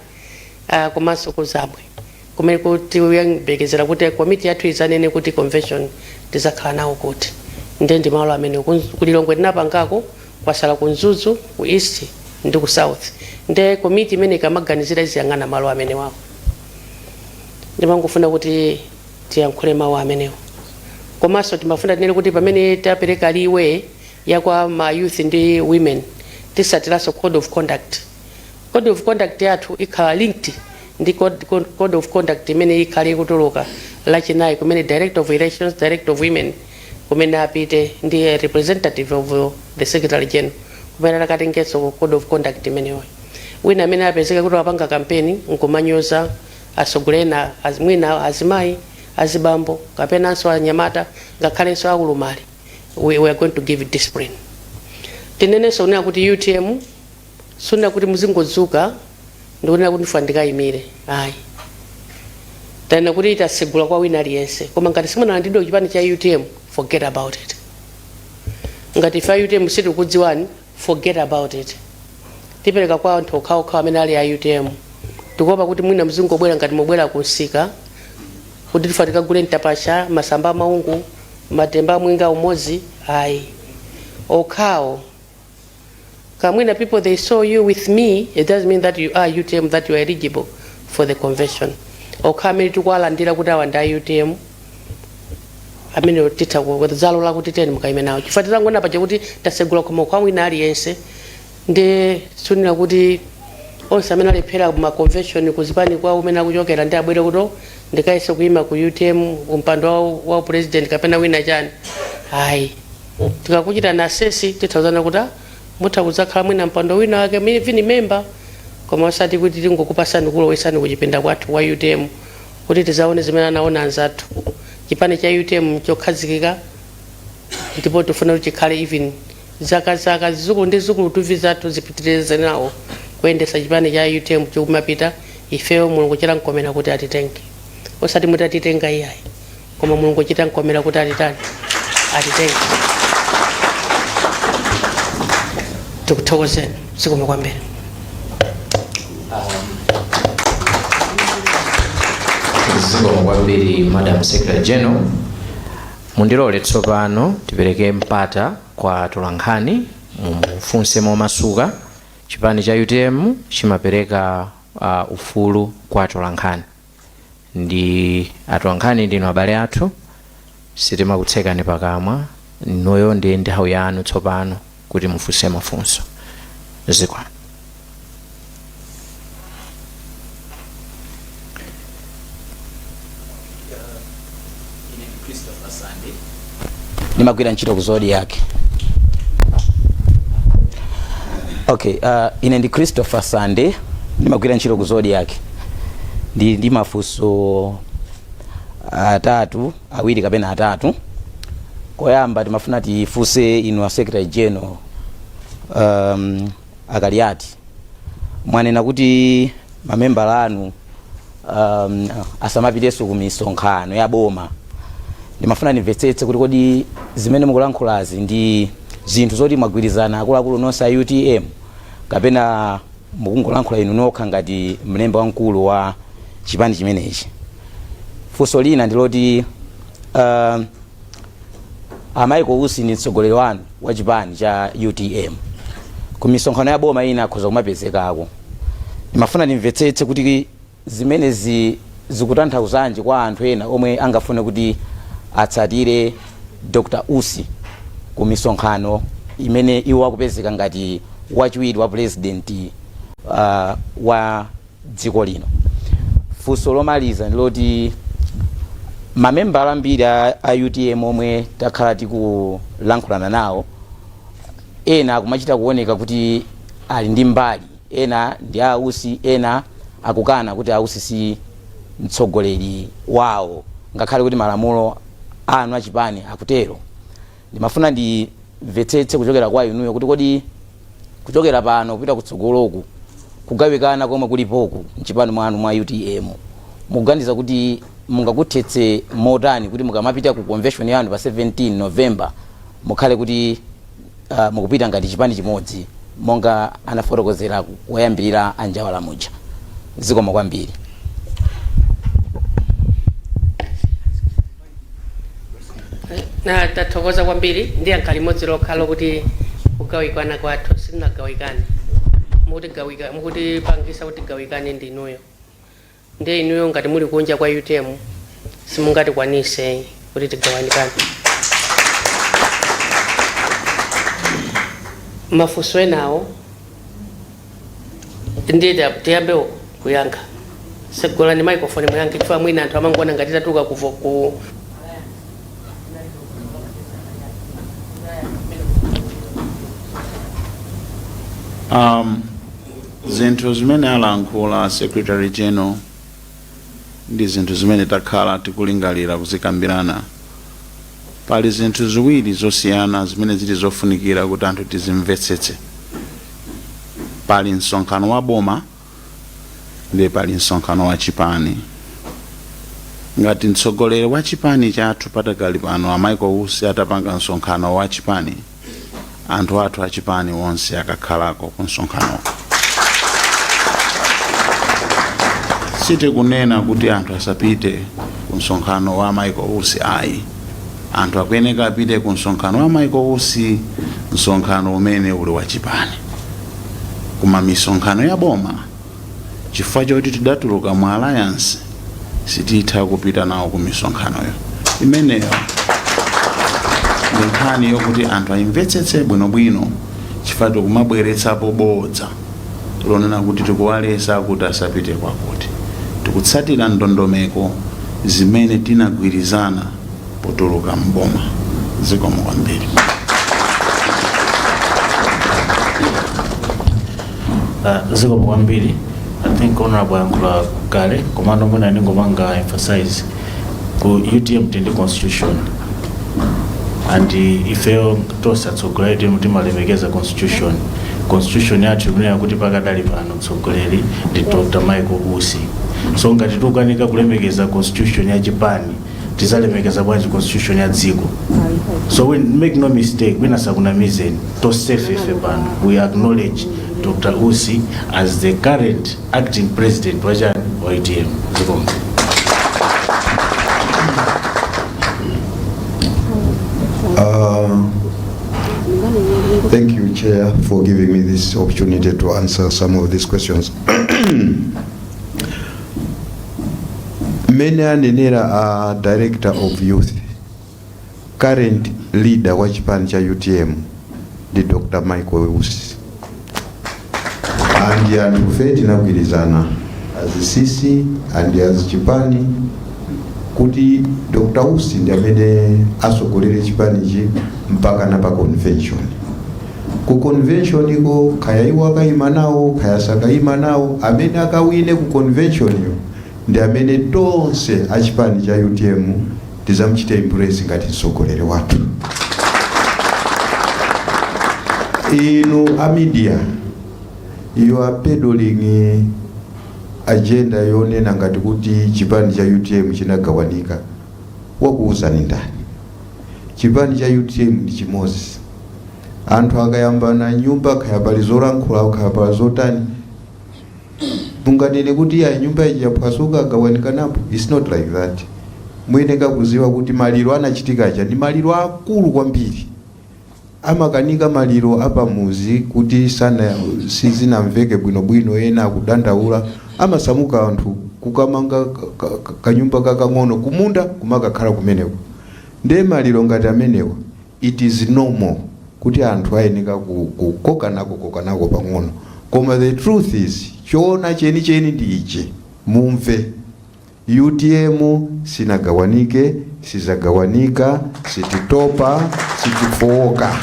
Komanso ku Zabwe kumene kuti kuyembekezera kuti komiti yathu izanene kuti convention tizakhala nawo kuti. Ndiye ndi malo amene ku Lilongwe tinapangako, kwasala ku Mzuzu, ku East ndi ku South. Ndiye komiti imene ikamaganizira iziyang'ana malo amene wawo. Ndimangofuna kuti tiyankhule mawu amenewo. Komanso timafuna tinene kuti pamene tapereka leeway ya kwa ma youth ndi women, tisatiranso code of conduct. Code of conduct yathu ikhala linked ndi code of conduct imene ikhale ikutuluka Lachinayi, kumene director of elections, director of women kumene apite ndi representative of the secretary general, kumene akatengenso code of conduct imeneyo. Wina amene apezeka kuti wapanga kampeni nkumanyoza atsogoleri ena, mwina azimayi, azibambo, kapenanso anyamata, ngakhalenso aulumali, we are going to give discipline. Tinenenso kunena kuti UTM sunena kuti muzingodzuka ndikunena kuti ndifa ndikayimire, ayi. Tanena kuti tasegula kwa wina aliyense, koma ngati simunalandidwe chipani cha UTM, forget about it. Ngati ife a UTM sitikudziwani, forget about it. Tipereka kwa anthu okhaokha amene ali a UTM. Tikuopa kuti mwina mzingobwera ngati mubwera kunsika kuti tifa tikagule mtapasha, masamba amaungu, matemba amwinga umodzi, ayi. Okhawo kamwina people, they saw you with me, it doesn't mean that you are UTM, that you are eligible for the convention. Okha amene tikuwalandira kuti awa ndi a UTM, amene titha kudzalola kuti teni mukayime nawo, chifukwa tizangoona paja kuti tasegula khomo kwa wina aliyense. Ndi sunira kuti onse amene alephera ma convention kuzipani kwawo umene akuchokera ndi abwere kuti ndikayese kuyima ku UTM kumpando wa president kapena wina chani, ayi. Tikakuchita na assess, tithauzana kuti mutha kudzakhala mwina mpando wina wake vini member, koma osati kuti tingokupasani kulowesani kuchipinda kwathu kwa UTM kuti tizaone zimene anaona anzathu. Chipani cha UTM chokhazikika, ndipo tifuna kuti chikhale even zaka zaka, zizukulu ndi zizukulu tuvi zathu zipitirize nawo kuyendesa chipani cha UTM chikumapita. Ifeyo Mulungu chita mkomera kuti atitenge, osati muti atitenga, iyayi, koma Mulungu chita mkomera kuti atitani, atitenge. Tikuthokozeni, zikomo kwambiri. Zikomo kwambiri, Madam Secretary General. Mundilole tsopano tipereke mpata kwa atolankhani mumufunse momasuka. Chipani cha UTM chimapereka ufulu kwa atolankhani. Ndi atolankhani ndinu abale athu, sitimakutsekani pakamwa. Noyo ndi nthawi yanu tsopano kuti mufunse mafunso. Zikomo. Ndimagwira ntchito ku Zodiak. Okay, ine ndi Christopher Sande, ndimagwira ntchito ku Zodiak. Ndi mafunso atatu, awiri kapena atatu. Koyamba timafuna tifunse inu a Secretary General, a Kaliati. Mwanena kuti mamembala anu asamapitenso ku misonkhano ya boma. Ndimafuna ndimvetsetse kuti kodi zimene mukulankhulazi ndi zinthu zoti mwagwirizana akuluakulu nonse a UTM, kapena mukungolankhula inu nokha ngati mlembi wamkulu wa chipani chimenechi? Funso lina ndiloti a Michael Usi ndi mtsogoleri wanu wa chipani cha UTM. Ku misonkhano ya boma ina akhoza kumapezekako. Ndimafuna ndimvetsetse kuti zimenezi zikutanthauzanji kwa anthu ena omwe angafune kuti atsatire Dr Usi ku misonkhano imene iwo akupezeka ngati wachiwiri wa president wa dziko lino. Funso lomaliza ndiloti mamembala ambiri a UTM omwe takhala tikulankhulana nawo, ena akumachita kuoneka kuti ali ndi mbali, ena ndi a Usi, ena akukana kuti a Usi si mtsogoleri wawo ngakhale kuti malamulo anu achipani akutero. Ndimafuna ndimvetsetse kuchokera kwa inuyo kuti kodi kuchokera pano kupita kutsogoloku, kugawikana komwe kulipoku mchipani mwanu mwa UTM, mukuganiza kuti mungakuthetse motani kuti mukamapita ku convention yanu pa 17 November mukhale kuti mukupita ngati chipani chimodzi, monga anafotokozera koyambirira a Njawala muja? Zikomo kwambiri. Na tathokoza kwambiri. Ndiyankha limodzi lokha lokuti kugawikana kwathu sitinagawikane. Mukutigawika, mukutipangisa kuti tigawikane ndi inuyo. Ndiye inuyo ngati muli kunja kwa UTM simungatikwanise kuti tigawanikane. Mafunso enawo ndiye tiyambe kuyankha. Tsegulani microphone muyankhe, chifukwa mwina anthu amangoona ngati tatuluka ku Zinthu zimene alankhula Secretary General ndi zinthu zimene takhala tikulingalira kuzikambirana. Pali zinthu ziwiri zosiyana zimene zili zofunikira kuti anthu tizimvetsetse. Pali msonkhano wa boma ndiye pali msonkhano wa chipani. Ngati mtsogoleri wa chipani chathu patakali pano a Michael Usi atapanga msonkhano wa chipani, anthu athu a chipani onse akakhalako ku msonkhanoko. Sitikunena kuti anthu asapite ku msonkhano wa Michael Usi, ayi. Anthu akuyeneka apite ku msonkhano wa Michael Usi, msonkhano umene uli wa chipani. Koma misonkhano ya boma, chifukwa choti tidatuluka mu alliance, sititha kupita nawo ku misonkhanoyo. Imeneyo ndi nkhani yokuti anthu ayimvetsetse bwinobwino, chifukwa tikumabweretsapo bodza lonena kuti tikuwaletsa kuti asapite kwakuti. Tikutsatira ndondomeko zimene tinagwirizana potuluka mboma. Zikomo kwambiri. Zikomo kwambiri. I think Honorable ayankhula kale, komano mwina ndingopanga emphasize ku UTM tili ndi constitution, and ifeyo tonse atsogoleri UTM timalemekeza constitution. Constitution yathu ikunena kuti pakadali pano mtsogoleri ndi Dr. Michael Usi. So ngati tikukanika kulemekeza constitution ya chipani, tizalemekeza bwanji constitution ya dziko? So we make no mistake, wina asakunamizeni, tonsefe ife pano we acknowledge Dr. Usi as the current acting president wa chani, wa UTM. Zikomo. Thank you, Chair, for giving me this opportunity to answer some of these questions. Mmene anenera a Director of Youth, current leader wa chipani cha UTM ndi Dr. Michael Usi, and anthufe tinagwirizana as CC and as chipani kuti Dr. Usi ndi amene asogolere chipanichi mpaka na pa convention. Ku convention iko, kaya iwo akayima nawo, kaya sakayima nawo, amene akawine ku convention yo ndi amene tonse achipani cha UTM tizamuchite embrace ngati mtsogoleri wathu. Inu a media, you are peddling agenda yonena ngati kuti chipani cha UTM chinagawanika. Wakuwuzani ndani? Chipani cha UTM ndi chimodzi. Anthu akayambana nyumba, kaya pali zolankhula, kaya pali zotani, munganene kuti ya nyumba iji yaphwasuka, agawanikanapo? It's not like that. Muyeneka kuziwa kuti maliro anachitika aja ndi maliro akulu kwambiri. Amakanika maliro apamuzi kuti sana sizinamveke bwinobwino, ena akudandaula, amasamuka anthu kukamanga kanyumba kakang'ono kumunda kumakakhala kumeneko. Ndiye maliro ngati amenewa, it is normal kuti anthu ayeneka kukokanako kokanako pang'ono. Koma the truth is, choona chenicheni ndi ichi, mumve: UTM sinagawanike, sizagawanika, sititopa, sitifowoka.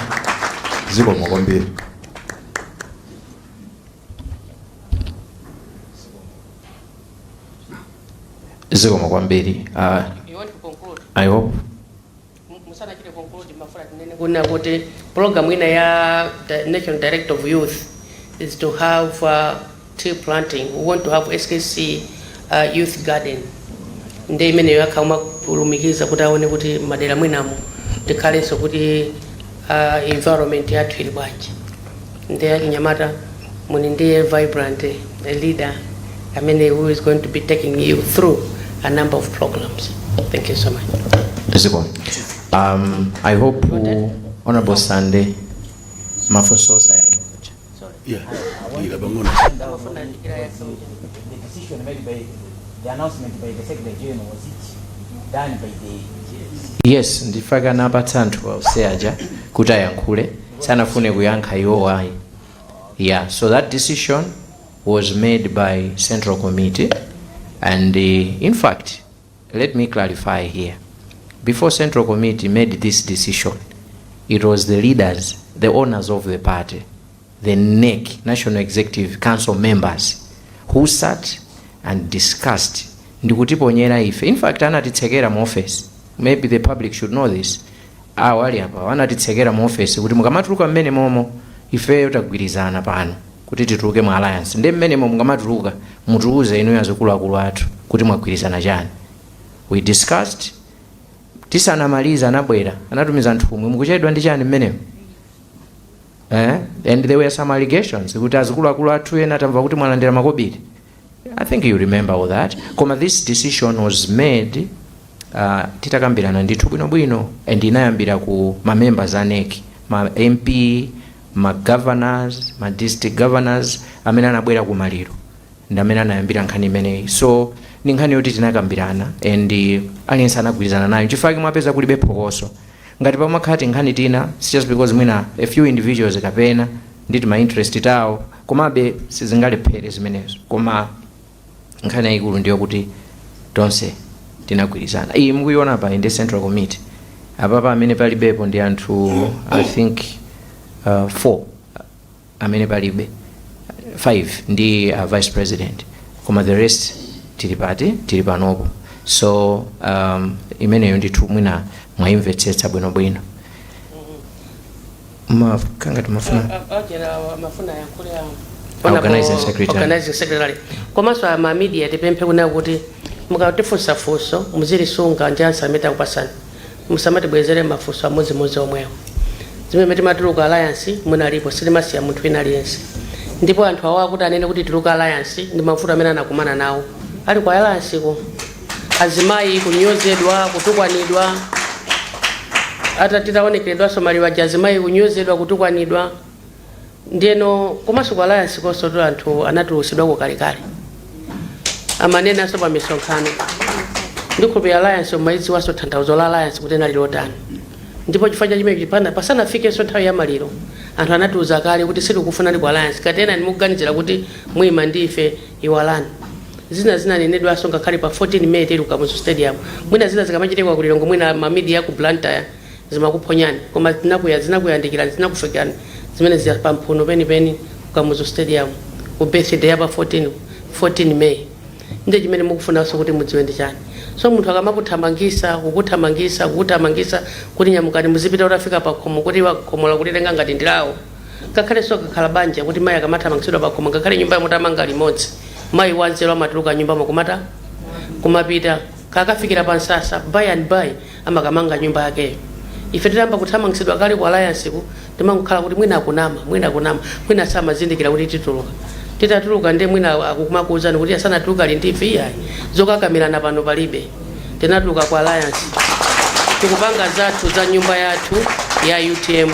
Zikomo kwambiri. Zikomo kwambiri. You want to conclude? I hope. Musanachite conclude, mafuna tinene kunena kuti program ina ya the National Director of Youth is to have tree planting. We want to have SKC youth garden. Ndi imeneyo akhauma kulumikiza kuti aone kuti madera mwinamo tikhalenso kuti environment yathu ili bwanji. Ndi achinyamata muli ndiye vibrant leader. Amene who is going to be taking you through a number of programs. Thank you so much. Ziko. I hope Honorable Sunday mafunso ayankhe. Yeah, ila pang'ono. The decision made by the announcement by the Secretary General, was it done by the Yes, ndifaka anapatsa anthu onse aja kuti ayankhule, sanafune kuyankha iwo ayi. Yeah, so that decision was made by Central Committee and in fact, let me clarify here. Before Central Committee made this decision, it was the leaders, the owners of the party, the NEC, National Executive Council members, who sat and discussed ndikutiponyera ife. In fact, anatitsekera mu office. Maybe the public should know this. Awo ali apa anatitsekera mu office kuti mukamatuluka mmene momo, ifeyo tagwirizana pano kuti tituluke mu alliance, ndi mmenemo mukamatuluka mutiuze inuyo azikuluakulu athu kuti mwagwirizana chani. We discussed. Tisanamaliza anabwera, anatumiza nthumwi, "Mukuchedwa ndi chani mmenemo?" Eh? And there were some allegations kuti azikuluakulu athu ena tamva kuti mwalandira makobiri. I think you remember all that. Koma this decision was made titakambirana ndithu bwinobwino and inayambira ku ma members a NEC, ma MP, ma governors, ma district governors amene anabwera ku maliro ndi amene anayambira nkhani imeneyi. So ndi nkhani yoti tinakambirana and aliyense anagwirizana nayo, chifukwa mwapeza kulibe phokoso. Ngati pamakhala nkhani tina, it's just because mwina a few individuals kapena nditi ma interest tawo, komabe sizingalephere zimenezo. Koma nkhani yayikulu ndiyo kuti tonse tinagwirizana. Iyi mukuiona pa ndi Central Committee. Apapa amene palibepo ndi anthu, I think, four amene palibe, five ndi vice president, koma the rest tili pati, tili panopo. So imeneyo ndithu mwina mwayimvetsetsa bwinobwino. Kangati mafuna Mafuna yankhule. Organizing secretary. Organizing secretary. Komanso ama media, tipemphe kuna kuti mukatifunsa funso muzilisunga ndi answer amene takupasani, musamatibwezere mafunso amodzimodzi omwewo. Zimene timatuluka alliance munalipo, sitimasiya munthu wina aliyense. Ndipo anthu awa kuti anene kuti tuluka alliance ndi mavuto amene anakumana nawo ali ku alliance ko, azimayi kunyozedwa, kutukwanidwa, atatitaonekeredwanso maliro aja, azimayi kunyozedwa, kutukwanidwa. Ndiyeno komanso ku alliance konso tu anthu anatulusidwako kalekale, amanenanso pa misonkhano. Ndikhulupirira alliance umaidziwanso tanthauzo la alliance kuti inali lotani. Ndipo chifukwa cha chimene chipanda pasanafikenso nthawi ya maliro, anthu anatiuza kale kuti sitikufunani ku alliance. Katena ndimukuganizira kuti mwima ndi ife, iwalani. Zina zinanenedwanso ngakhale pa 14 May tili ku Kamuzu Stadium. Mwina zina zikamachitika ku Lilongwe, mwina ma media ku Blantyre zimakuphonyani, koma zinakuya zinakuyandikirani, zinakufikirani zimene ziya pamphuno penipeni ku Kamuzu Stadium ku birthday ya pa 14 May. Ndiye chimene mukufunanso kuti mudziwe ndi chani? So munthu akamakuthamangisa, kukuthamangisa, kukuthamangisa kuti nyamukani muzipita, utafika pa khomo kuti khomo lakulitenga ngati ndilawo. Ngakhalenso kakhala banja kuti mayi akamathamangisidwa pa khomo, ngakhale nyumba mutamanga limodzi, mayi wanzeru amatuluka nyumba makumata kumapita kakafikira pa nsasa, by and by amakamanga nyumba yakeyo. Ife titamba kuthamangisidwa kale ku alliance ku, timangokhala kuti mwina akunama, mwina akunama, mwina samazindikira kuti tituluka. Titatuluka ndiye mwina akumakuwuzani kuti asanatuluka ali ndife. Iyayi, zokakamirana pano palibe. Tinatuluka ku alliance, tikupanga zathu za nyumba yathu ya UTM.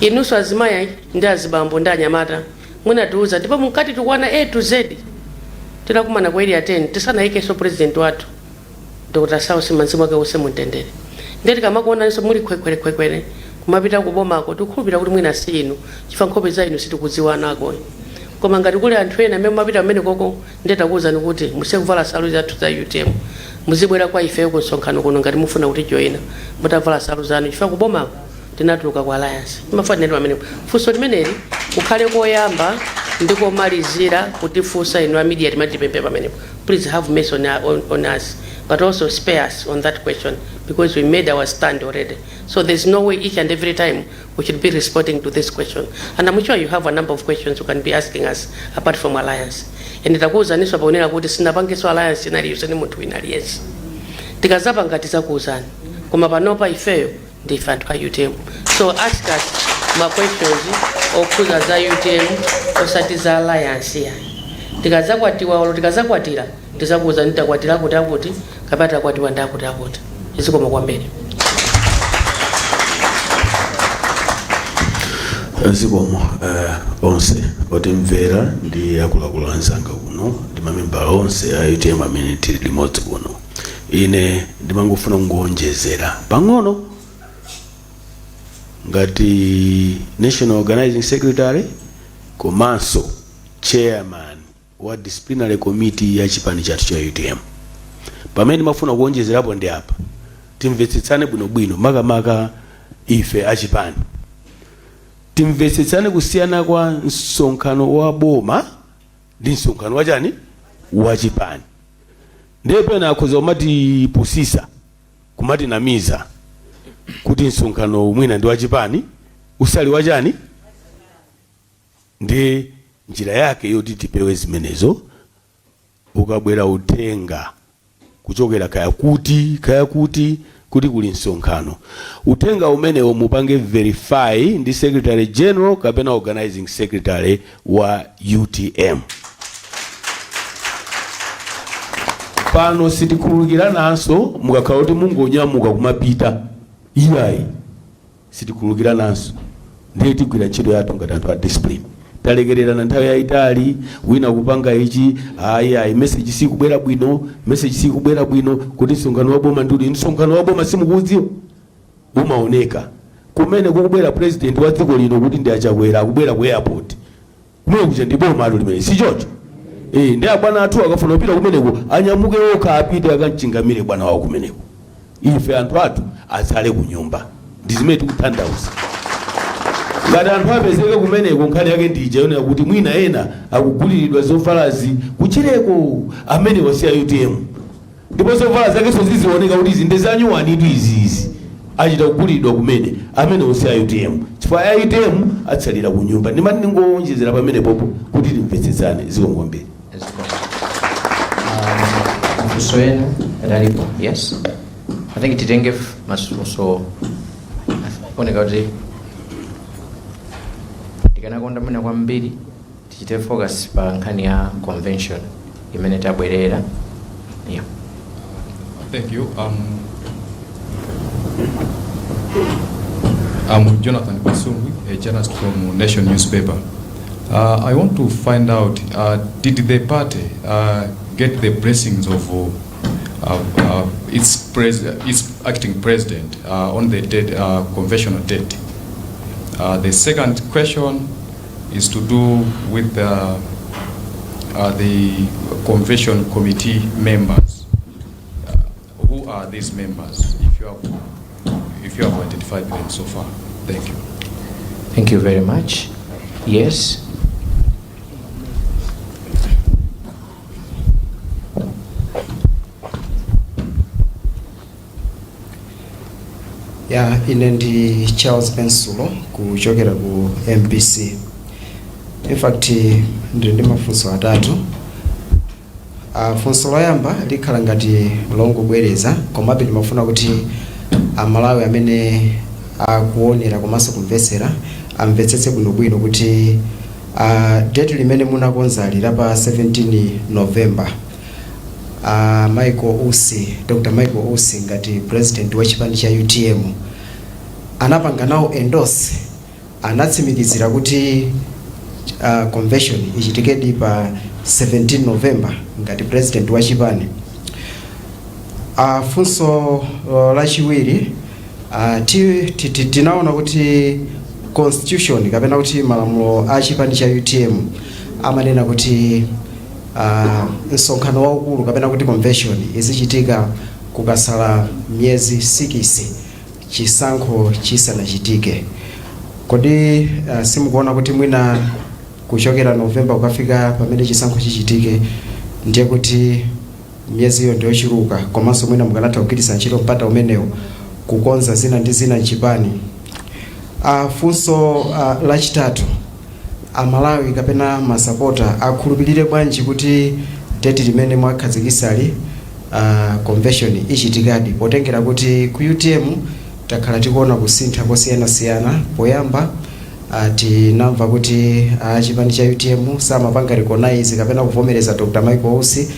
Inunso azimayi ndi azibambo ndi anyamata mwinatiuza, ndipo mukati tikwana A to Z. Tinakumana ku Area 10 tisanayikenso president wathu Dr. Saulos, mzimu wake use mumtendere. Ndiye tikamakuonaninso muli khwekhwerekhwekhwere kumapita kubomako, tikukhulupirira kuti mwina si inu, chifukwa nkhope za inu sitikudziwanako. Koma ngati kuli anthu ena amene mumapita pamene koko, ndiye takuwuzani kuti musiye kuvala nsalu zathu za UTM, muzibwera kwa ifeyo ku msonkhano kuno ngati mufuna kuti joina mutavala nsalu zanu, chifukwa kubomako tinatuluka ku alliance. Imafanira pamene funso limeneli kukhale koyamba ndi komalizira kutifunsa inu a media. Timati pamenepo, please have mercy on us, but also spare us on that question, because we made our stand already. So there's no way each and every time we should be responding to this question, and I'm sure you have a number of questions you can be asking us apart from alliance. And takuwuzaninso paonera kuti sinapangenso alliance inaliyonse ndi munthu wina aliyense. Tikazapanga tizakuwuzani, koma panopa ifeyo ndife anthu a UTM. So ask us ma questions okhuza za UTM, osati za alliance. Ya, Tikazakwatiwa olo tikazakwatira, tizakuwuzani takwatira akuti akuti kapena takwatiwa ndi akuti akuti. Zikomo kwambiri. Zikomo onse otimvera ndi akuluakulu anzanga kuno ndi mamembala onse a UTM amene tili limodzi kuno. Ine ndimangofuna kungonjezera pang'ono ngati National Organizing Secretary komanso chairman wa disciplinary committee ya chipani chathu cha UTM. Pamene ndimafuna kuonjezerapo ndi apa: timvetsetsane bwinobwino, makamaka ife achipani, timvetsetsane kusiyana kwa msonkhano wa boma ndi msonkhano wachani, wachipani. Ndiye pena akhoza kumatipusisa, kumatinamiza kuti msonkhano mwina ndi wachipani, usali wachani. Ndi njira yake yoti tipewe zimenezo, ukabwera uthenga kuchokera kaya kuti kaya kuti kuti kuli msonkhano, uthenga umenewo mupange verify ndi secretary general kapena organizing secretary wa UTM. Pano sitikhululukirananso mukakhala kuti mungonyamuka kumapita, iyayi, sitikhululukirananso. Ndiye tigwira ntchito yathu ngati anthu a discipline. Talekererana nthawi yayitali, wina kupanga ichi, ayi ayi, message sikubwera bwino, message sikubwera bwino kuti msonkhano wa boma ndi uli. Msonkhano wa boma simukuudziwa? Umaoneka kumene kukubwera president wa dziko lino kuti ndi aChakwera, akubwera ku airport kumene kuja, ndi boma alo limene, si choncho? Eh, ndi abwana athu akafuna kupita kumeneko, anyamuke okha apite akamchingamire bwana wawo kumeneko. Ife anthu athu atsale ku nyumba. Ndi zimene tikutanthauza. Ngati anthu apezeke kumeneko, nkhani yake ndija yonena kuti mwina ena akuguliridwa zovalazi kuchireko, amene wasiya UTM, ndipo zovala zakenso zizioneka kuti izi ndi zanyuwanitu, iziizi achita kugulidwa kumene, amene wasiya UTM, chifukwa a UTM atsalira ku nyumba. Ndimati ndingowonjezera pamenepopo kuti timvetsetsane. Zikomo kwambiri. Mafunso ena adalipo? Yes, I think titenge mafunso oneka kuti tikanakonda mwina kwambiri tichite focus pa nkhani ya convention imene tabwerera, yeah. Thank you. I'm Jonathan Basungwi, a journalist from Nation newspaper. I want to find out, did the party get the blessings of its acting president on the date, conventional date? The second question is to do with the convention committee members. Who are these members, if you have identified them so far? Thank you. Thank you very much. Yes. Ya, ine ndi Charles Pensulo kuchokera ku MBC. In fact, ndili ndi mafunso atatu. Funso loyamba likhala ngati longobwereza, komabe ndimafuna kuti Amalawi amene akuonera komanso kumvetsera amvetsetse bwinobwino kuti date limene munakonzali la pa 17 November, Michael Usi, Dr Michael Usi, ngati president wa chipani cha UTM, anapanga nawo endorse, anatsimikizira kuti convention ichitikedi pa 17 November ngati president wa chipani? Funso lachiwiri, tinaona kuti constitution kapena kuti malamulo a chipani cha UTM amanena kuti msonkhano waukulu kapena kuti convention izichitika kukasala miyezi 6 chisankho chisanachitike. Kodi simukuona kuti mwina kuchokera November kukafika pamene chisankho chichitike ndiye kuti miyeziyo ndiyochuluka, komanso mwina mukanatha kugwiritsa ntchito mpata umenewo kukonza zina ndi zina mchipani? Funso lachitatu, Amalawi kapena masapota akhulupirire bwanji kuti date limene mwakhazikisali, convention ichitikadi, potengera kuti ku UTM takhala tikuona kusintha kosiyanasiyana? Poyamba Tinamva kuti chipani cha UTM samapanga recognize kapena kuvomereza Dr Michael Usi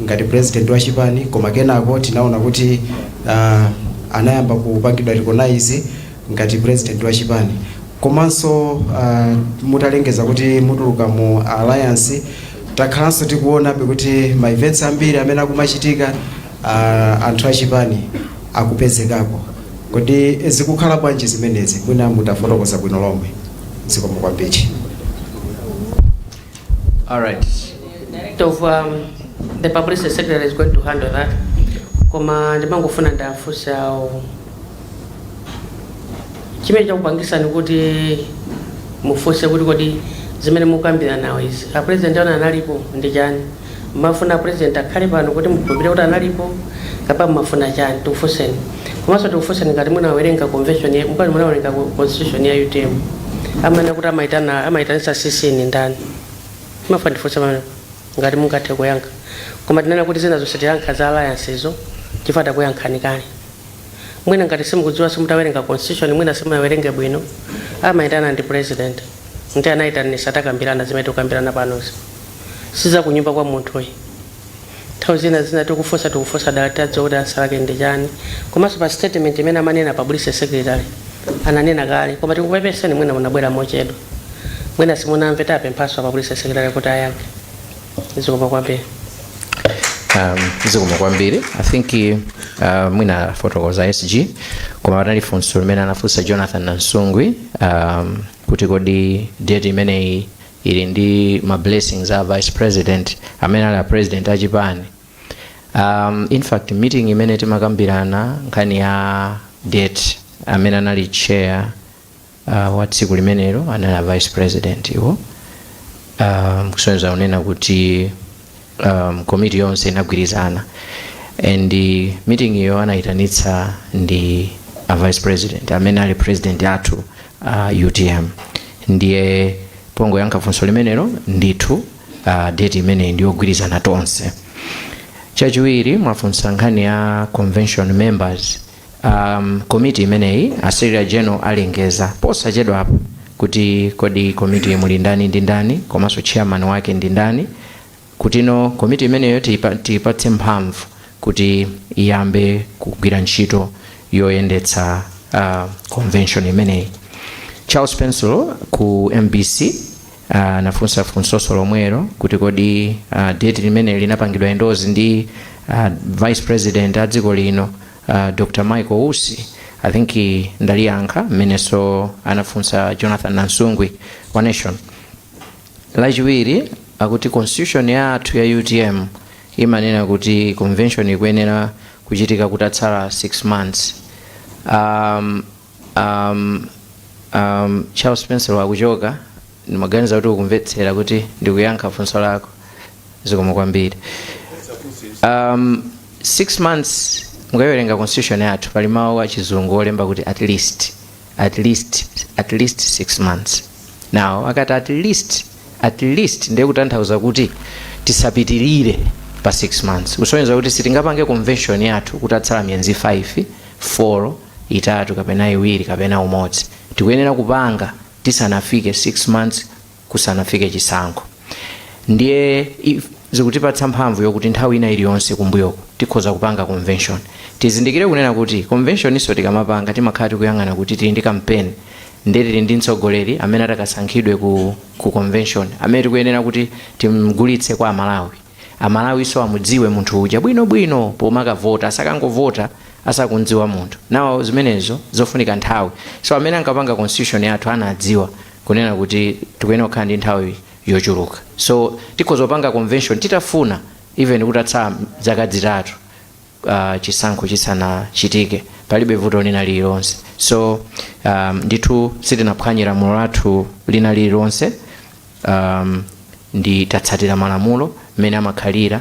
ngati president wa chipani, koma kenako tinaona kuti anayamba kupangidwa recognize ngati president wa chipani. Komanso mutalengeza kuti mutuluka mu alliance, takhalanso tikuonabe kuti ma events ambiri amene akumachitika, anthu achipani akupezekako. Kodi zikukhala bwanji zimenezi? Mwina mutafotokoza bwino lomwe. Zikomo kwambiri. All right. Director of the publicity secretary is going to handle that, koma ndimangofuna ndafunsa awo chimene chakupangisani kuti mufunse kuti kodi zimene mukambira nawo izi, a president ano analipo ndi chani? Mafuna president akhale pano kuti mukhulupirire kuti analipo, kapena mumafuna chani? Tikufunseni. Komanso tikufunseni ngati munawerenga convention mukati munawerenga constitution ya UTM, amene kuti amaitana, amaitanisa CC ni ndani? Mafuna ndifunse pamene ngati mungathe kuyankha, koma tinena kuti zina zonse tiyankha za alliance izo chifukwa takuyankhani kale. Mwina ngati simukudziwa, simutawerenga constitution, mwina simunawerenge bwino, amayitana ndi president, ndi anayitanisa, takambirana zimene tikukambirana panozi. Siza kunyumba kwa munthuyi. Nthawi zina zina tikufunsa, tikufunsa dala tadziwa kuti answer lake ndi chani. Komanso pa statement imene amanena publicity secretary ananena kale, koma tikupepeseni, mwina munabwera mochedwa, mwina simunamve. Tapemphaso publicity secretary kuti ayankhe. Zikomo kwambiri. Zikomo kwambiri. I think mwina fotokoza SG, koma panali funso limene anafunsa Jonathan Nansungwi kuti kodi date imeneyi ili ndi ma blessings a vice president amene ali a president achipani? In fact, meeting imene timakambirana nkhani ya date, amene anali chair wa tsiku limenelo anali a vice president iwo, kusonyeza kunena kuti komiti yonse inagwirizana, and meeting iyo anayitanitsa ndi a vice president amene ali president athu UTM. Ndiye pongoyankha funso limenelo, ndithu date imeneyi ndiyogwirizana tonse. Chachiwiri, mwafunsa nkhani ya convention members. Komiti imeneyi, a secretary general alengeza posachedwapo kuti kodi komiti muli ndani ndi ndani, komanso chairman wake ndi ndani, kutino komiti imeneyo tiyipatse mphamvu kuti iyambe kugwira ntchito yoyendetsa convention imeneyi. Charles Pencil ku MBC nafunsa funsoso lomwelo kuti kodi date limene linapangidwa endorse ndi vice president a dziko lino, Dr Michael Usi? I think ndaliyankha mmenenso anafunsa Jonathan Nansungwi wa Nation. Lachiwiri akuti constitution yathu ya UTM imanena kuti convention ikuyenera kuchitika kutatsala 6 months. Charles Pencil akuchoka, ndimaganiza kuti ukumvetsera kuti ndikuyankha funso lako. Zikomo kwambiri. 6 months, mukawerenga constitution yathu pali mawu achizungu olemba kuti at least, at least, at least 6 months. Now akati at least, at least, ndiye kutanthauza kuti tisapitirire pa 6 months, kusonyeza kuti sitingapange convention yathu kutatsala miyezi 5, 4, 3 kapena 2 kapena 1. Tikuyenera kupanga tisanafike 6 months kusanafike chisankho. Ndiye zikutipatsa mphamvu yokuti nthawi ina iliyonse kumbuyoko tikhoza kupanga convention. Tizindikire kunena kuti convention iso tikamapanga, timakhala tikuyang'ana kuti tili ndi campaign, ndiye tili ndi mtsogoleri amene atakasankhidwe ku convention, amene tikuyenera kuti timgulitse kwa Amalawi, Amalawi so amudziwe munthu uja bwinobwino pomakavota, asakangovota asakundziwa munthu nawo. Zimenezo zofunika nthawi. So amene ankapanga constitution yathu anadziwa kunena kuti tikuyenera kukhala ndi nthawi yochuluka, so tikhoza kupanga convention titafuna even kutatsala zaka 3 chisankho chisanachitike, palibe vuto lina lililonse. So ndithu sitinaphwanye lamulo lathu lina lililonse, ndi tatsatira malamulo mmene amakhalira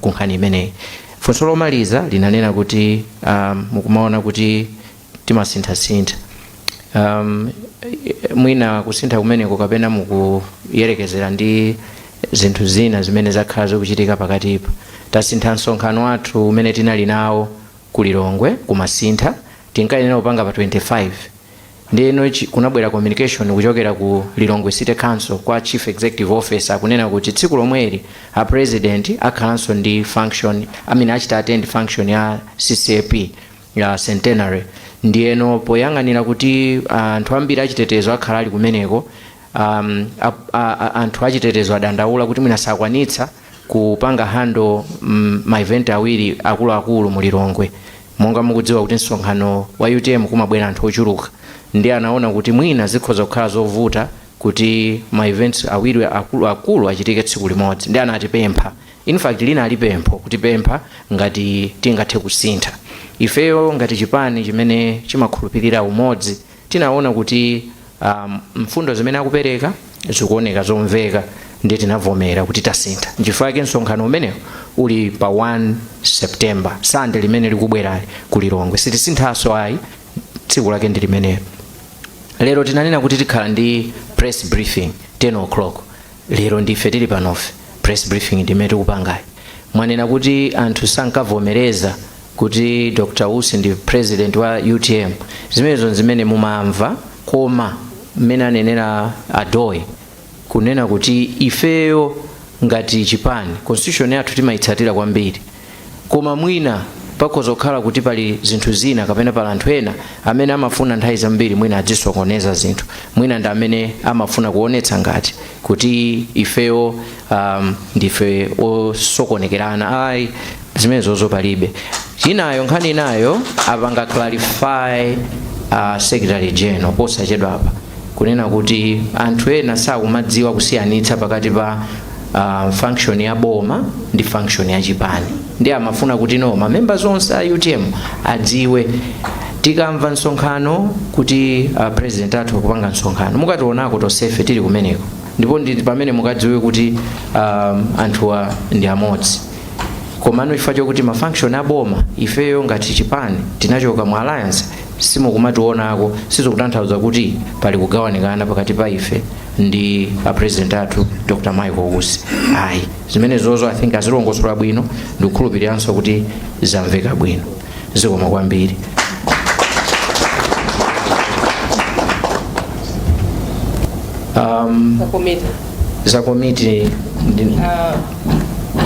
ku nkhani imeneyi. Funso lomaliza linanena kuti mukumaona kuti timasinthasintha, mwina kusintha kumeneko kapena mukuyerekezera ndi zinthu zina zimene zakhala zikuchitika pakatipa. Tasintha msonkhano wathu umene tinali nawo ku Lilongwe kumasintha, tinkayenera kupanga pa 25. Ndiyeno kunabwera communication kuchokera ku Lilongwe City Council kwa chief executive officer kunena kuti tsiku lomweli a president akhalanso ndi function, I mean, achita attend function ya CCAP ya centenary. Ndiyeno poyang'anira kuti anthu ambiri achitetezo akhala ali kumeneko, anthu achitetezo adandaula kuti mwina sakwanitsa kupanga handle ma event awiri akuluakulu mu Lilongwe. Monga mukudziwa kuti msonkhano wa UTM kumabwera anthu ochuluka, ndi anaona kuti mwina zikhoza kukhala zovuta kuti ma events awiri akulu akulu achitike tsiku limodzi. Ndi anatipempha, in fact linali pempho, kutipempha ngati tingathe kusintha. Ifeyo ngati chipani chimene chimakhulupirira umodzi, tinaona kuti mfundo zimene akupereka zikuoneka zomveka, ndi tinavomera kuti tasintha. Nchifukwa chake msonkhano umenewo uli pa 1 September, Sunday limene likubwerali, ku Lilongwe. Sitisinthanso ayi, tsiku lake ndi limenelo. Lero tinanena kuti tikhala ndi press briefing 10 o'clock. Lero ndife tili panofe, press briefing ndimene tikupangayi. Mwanena kuti anthu sankavomereza kuti Dr Usi ndi president wa UTM. Zimenezo zimene mumamva, koma mmene anenera adoyi kunena kuti ifeyo ngati chipani constitution yathu timayitsatira kwambiri, koma mwina pakhoza kukhala kuti pali zinthu zina kapena pali anthu ena amene amafuna nthawi zambiri mwina azisokoneza zinthu, mwina ndi amene amafuna kuonetsa ngati kuti ifeyo ndife osokonekerana. Ayi, zimenezozo palibe. Chinayo, nkhani inayo apanga clarify secretary general posachedwa apa kunena kuti anthu ena sakumadziwa kusiyanitsa pakati pa function ya boma ndi function ya chipani. Ndi amafuna kuti no, ma members onse a UTM adziwe, tikamva msonkhano kuti president athu akupanga msonkhano, mukationako tonsefe tili kumeneko, ndipo ndi pamene mukadziwe kuti anthuwa ndi amodzi. Komano chifukwa chokuti ma function aboma ifeyo ngati chipani tinachoka mu alliance, simukumationako, sizikutanthauza kuti pali kugawanikana pakati pa ife ndi a president athu Dr Michael Usi, ayi. Zimenezozo I think azilongosola bwino, ndikukhulupiriranso kuti zamveka bwino. Zikoma kwambiri. Komiti. Za komiti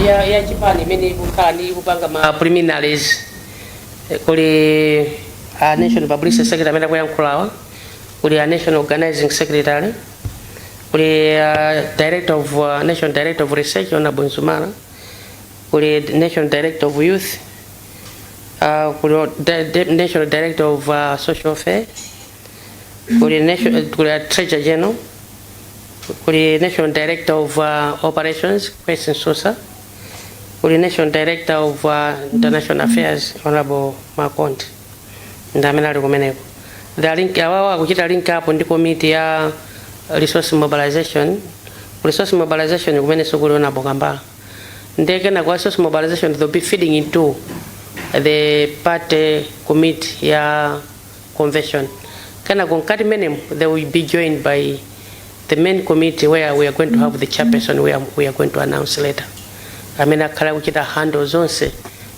ya chipani imene ikukhala ndi ikupanga ma preliminaries. Kuli a national publicity secretary amene akuyankhulawa, kuli a national organizing secretary, kuli director of national director of research, Honorable Nzumara, kuli national director of youth, kuli national director of social welfare, kuli a treasurer general, kuli national director of operations, Kwesi Susa, kuli national director of international affairs, Honorable Makonti. Ndi amene ali kumeneko. The link awawa akuchita link up ndi komiti ya resource mobilization. Resource mobilization kumene kuli Honorable Kambala. Ndiye kenako resource mobilization, they'll be feeding into the party committee ya convention. Kenako mkati menemo they will be joined by the main committee, where we are going to have the chairperson, we are going to announce later, amene akhala kuchita handle zonse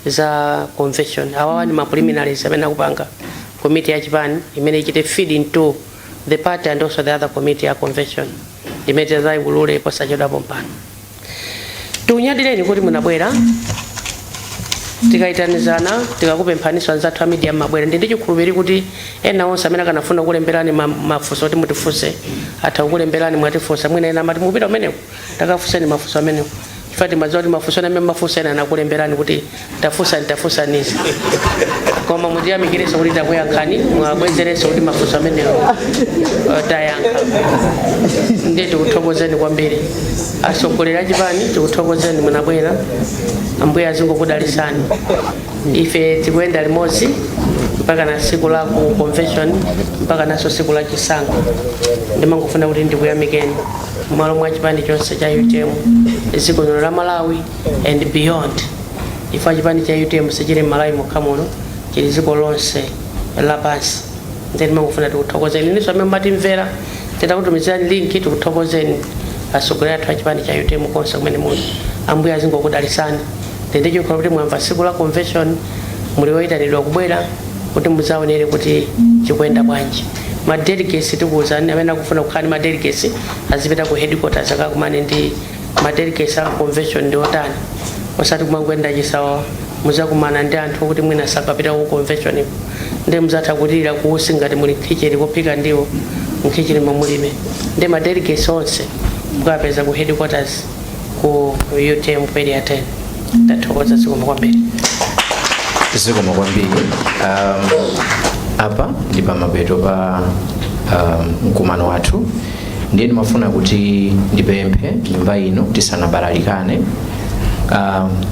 za convention. Awawa ni ma preliminaries amene akupanga committee ya chipani imene ichite feed into the party and also the other committee ya convention imene tizayiulule posachedwapo mpano. Tikunyadireni kuti munabwera. Tikayitanizana, tikakupemphaniso anzathu a media, mabwera. Ndi chikhulupiriro kuti ena onse amene akanafuna kukulemberani mafunso kuti mutifunse atha kukulemberani, mwatifunsa. Mwina ena amati mupita kumeneko, takafunseni mafunso amenewo, chifukwa timadziwa kuti mafunso amene mafunsa ena anakulemberani kuti tafunsani, tafunsanizi. Koma mutiyamikirenso kuti takuyankhani, mwabwezerenso kuti mafunso amenewo tayankha. Ndiye tikuthokozeni kwambiri, atsogoleri achipani, tikuthokozeni munabwera. Ambuye azingokudalisani. Ife tikuyenda limodzi mpaka na tsiku la ku convention, mpaka naso tsiku la chisankho. Ndimangofuna kuti ndikuyamikeni m'malo mwa chipani chonse cha UTM, dziko lino la Malawi and beyond. Ife chipani cha UTM sichili m'Malawi mokha muno, chili dziko lonse lapansi. Ndiye ndimangofuna tikuthokozeni inunso amene mumatimvera, titakutumizirani link. Tikuthokozeni atsogoleri athu a chipani cha UTM konse kumene muli. Ambuye azingokudalisani. Ndi chikhulupiriro kuti mwamva tsiku la convention, muli oyitanidwa kubwera kuti mudzaonere kuti chikuyenda bwanji. Ma delegates tikuwuzani, amene akufuna kukhala ndi ma delegates azipita ku headquarters akakumane ndi ma delegates a convention ndi otani, osati kumangoyenda chisawawa. Muzakumana ndi anthu okuti mwina sakapita ku convention iko, ndi muzatha kutilira kuusi ngati muli mkhicheni kophika ndiwo mkhicheni momulibe. Ndi ma delegates onse mukapeza ku headquarters ku UTM ku Area 10. Ndathokoza, zikomo kwambiri. Zikomo kwambiri. Apa ndi pamapeto pa mkumano wathu, ndiye ndimafuna kuti ndipemphe nyumba ino tisanabalalike,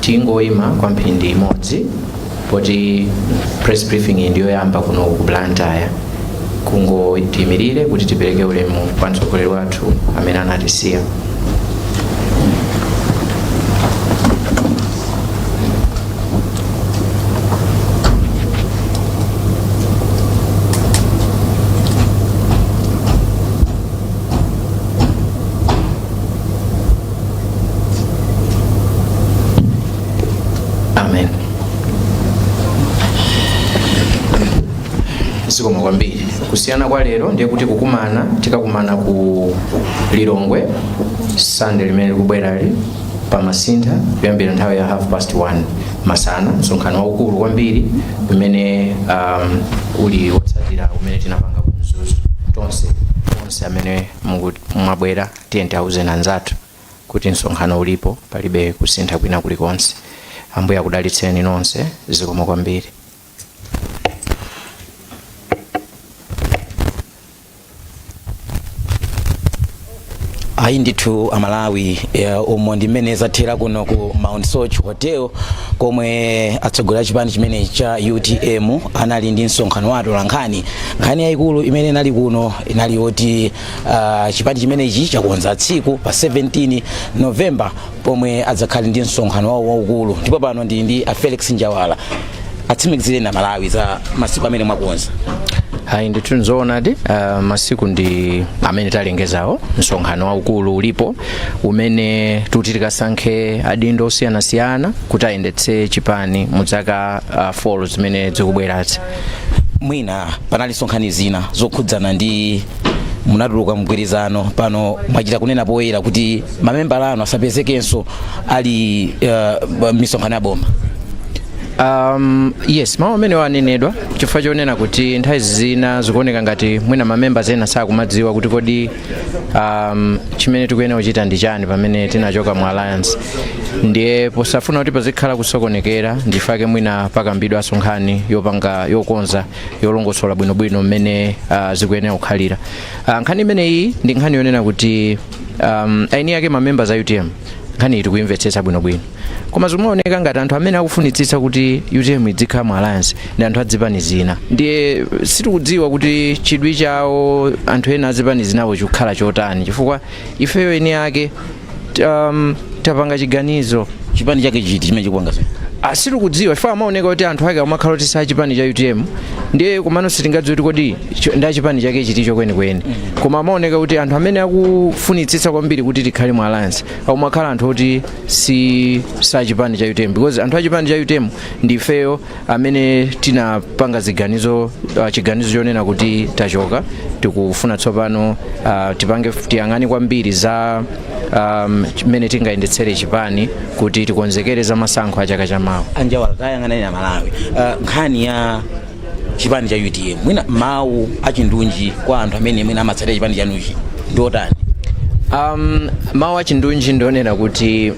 tingoyima kwa mphindi imodzi poti press briefing iyi ndiyoyamba kuno ku Blantyre, kungotiyimirire kuti tipereke ulemu kwa mtsogoleri wathu amene anatisiya. Amen. Zikomo kwambiri. Kusiyana kwa lero ndiye kuti kukumana, tikakumana ku Lilongwe Sunday limene likubwerali pa Masintha kuyambira nthawi ya 1:30 masana, msonkhano waukulu kwambiri umene uli wotsatira umene tinapanga ku Mzuzu. Tonse onse amene mwabwera, tiye tiawuzeni anzathu kuti msonkhano ulipo, palibe kusintha kwina kulikonse. Ambuye akudalitseni nonse. Zikomo kwambiri. Ayi ndithu Amalawi, umo ndi mmene zathera kuno ku Mount Soche Hotel komwe atsogoleri a chipani chimene cha UTM anali ndi msonkhano wa atolankhani. Nkhani yayikulu imene inali kuno inali yoti chipani chimenechi chakonza tsiku pa 17 November pomwe adzakhale ndi msonkhano wawo waukulu. Ndipo pano ndili ndi a Felix Njawala, atsimikizireni Amalawi za masiku amene mwakonza. Ayi ndithu, nzoonadi, masiku ndi amene talengezawo. Msonkhano waukulu ulipo umene tuti tikasankhe adindo osiyanasiyana kuti ayendetse chipani mu zaka 4 zimene zikubwerazi. Mwina panalinso nkhani zina zokhudzana ndi munatuluka mgwirizano, pano mwachita kunena poyera kuti mamembala anu asapezekenso ali misonkhano ya boma. Yes, mawu amene anenedwa chifukwa chonena kuti nthawi zina zikuoneka ngati mwina mamembers ena sakumadziwa kuti kodi chimene tikuyenera kuchita ndi chani pamene tinachoka mu alliance. Ndiye posafuna kuti pazikhala kusokonekera, ndifake mwina pakambidwanso nkhani yopanga yokonza yolongosola bwinobwino mmene zikuyenera kukhalira. Nkhani imeneyi ndi nkhani yonena kuti eni ake mamembers a UTM nkhani iyi tikuyimvetsetsa bwinobwino, koma zimaoneka ngati anthu amene akufunitsitsa kuti UTM idzikhala mu alliance ndi anthu adzipani zina. Ndiye sitikudziwa kuti chidwi chawo anthu ena azipani zinawo chikukhala chotani, chifukwa ifeyo eni ake tapanga chiganizo. Chipani chake chiti chimene chikupanga zinthu? Sitikudziwa chifukwa amaoneka kuti anthu ake amakhala kuti si achipani cha UTM, ndiye komano sitingadziwe kuti kodi ndi achipani chake chiticho kwenikweni. Koma amaoneka kuti anthu amene akufunitsitsa kwambiri kuti tikhale mu alliance akumakhala anthu oti si sachipani cha UTM, because anthu achipani cha UTM ndi ifeyo amene tinapanga ziganizo, chiganizo chonena kuti tachoka, tikufuna tsopano tipange tiyang'ane kwambiri za chimene tingayendetsere chipani kuti tikonzekere za masankho a chaka chamawa. A Njawala, tayang'anani na Malawi, nkhani ya chipani cha UTM, mwina mawu achindunji kwa anthu amene mwina amatsatira chipani chanuchi ndi otani? Mawu achindunji ndionena kuti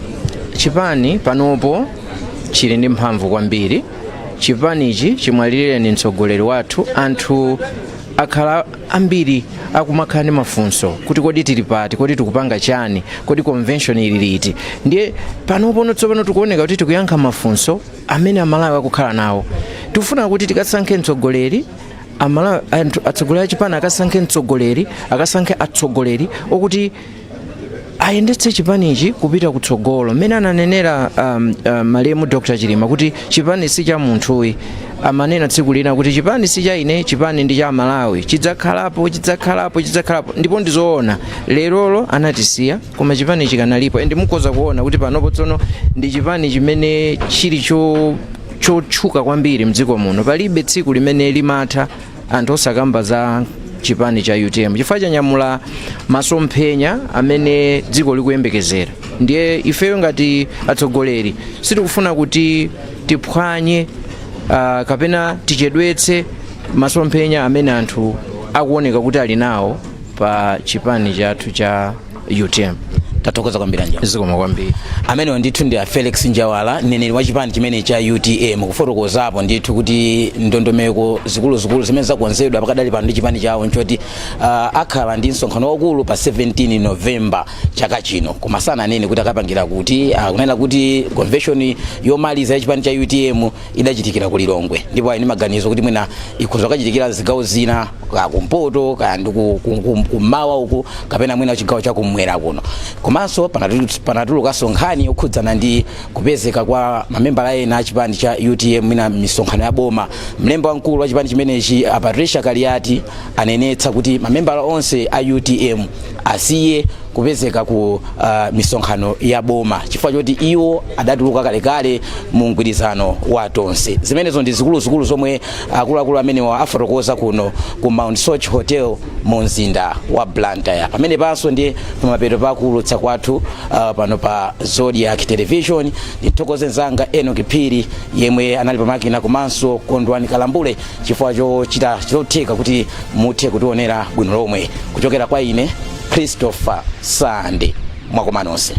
chipani panopo chili ndi mphamvu kwambiri. Chipanichi chimwalireni mtsogoleri wathu, anthu akhala ambiri akumakhala ndi mafunso kuti kodi tili pati, kodi tikupanga chani, kodi convention ili liti? Ndiye panopo tsopano tikuoneka kuti tikuyankha mafunso amene Amalawi akukhala nawo. Tikufuna kuti tikasankhe mtsogoleri, Amalawi, anthu atsogoleri achipani akasankhe mtsogoleri, akasankhe atsogoleri okuti ayendetse chipanichi kupita kutsogolo, mmene ananenera malemu Dr Chilima kuti chipani si cha munthuyi. Amanena tsiku lina kuti chipani si cha ine, chipani ndi cha Malawi, chidzakhalapo, chidzakhalapo, chidzakhalapo. Ndipo ndizoona, lerolo anatisiya koma chipani chikanalipo, and mukhoza kuona kuti panopo tsono ndi chipani chimene chili chotchuka kwambiri mdziko muno. Palibe tsiku limene limatha anthu osakamba za Chipani cha UTM chifukwa chanyamula masomphenya amene dziko likuyembekezera. Ndiye ifeyo ngati atsogoleri sitikufuna kuti tiphwanye kapena tichedwetse masomphenya amene anthu akuoneka kuti ali nawo pa chipani chathu cha UTM. Tathokoza kwambiri, Njawala. Zikomo kwambiri. Amenewo ndithu ndi a Felix Njawala, mneneri wa chipani chimene cha UTM, kufotokozapo ndithu kuti ndondomeko zikuluzikulu zimene zakonzedwa pakadali pano ndi chipani chawo nchoti akhala ndi msonkhano waukulu pa 17 November chaka chino, koma sananene kuti akapangira kuti. Kunena kuti convention yomaliza ya chipani cha UTM idachitikira ku Lilongwe, ndipo ali ndi maganizo kuti mwina ikhoza kukachitikira zigawo zina, ka kumpoto, kaya ndi kummawa uku, kapena mwina chigawo chakumwera kuno. Komanso panatulukanso nkhani yokhudzana ndi kupezeka kwa mamembala ena a chipani cha UTM mwina misonkhano ya boma. Mlembi wamkulu wa chipani chimenechi, a Patricia Kaliati, anenetsa kuti mamembala onse a UTM asiye kupezeka ku misonkhano ya boma chifukwa choti iwo adatuluka kalekale mu mgwirizano wa Tonse. Zimenezo ndi zikuluzikulu zomwe akuluakulu amenewa afotokoza kuno ku Mount Soche Hotel mu mzinda wa Blantyre. Pamene panso ndi pamapeto pakuulutsa kwathu pano pa Zodiak Television. Ndithokoze mzanga Enoch Phiri yemwe anali pamakina, komanso Kondwani Kalambule chifukwa chochita chotheka kuti muthe kutionera bwino lomwe. Kuchokera kwa ine, Christopher Sande, mwakoma nonse.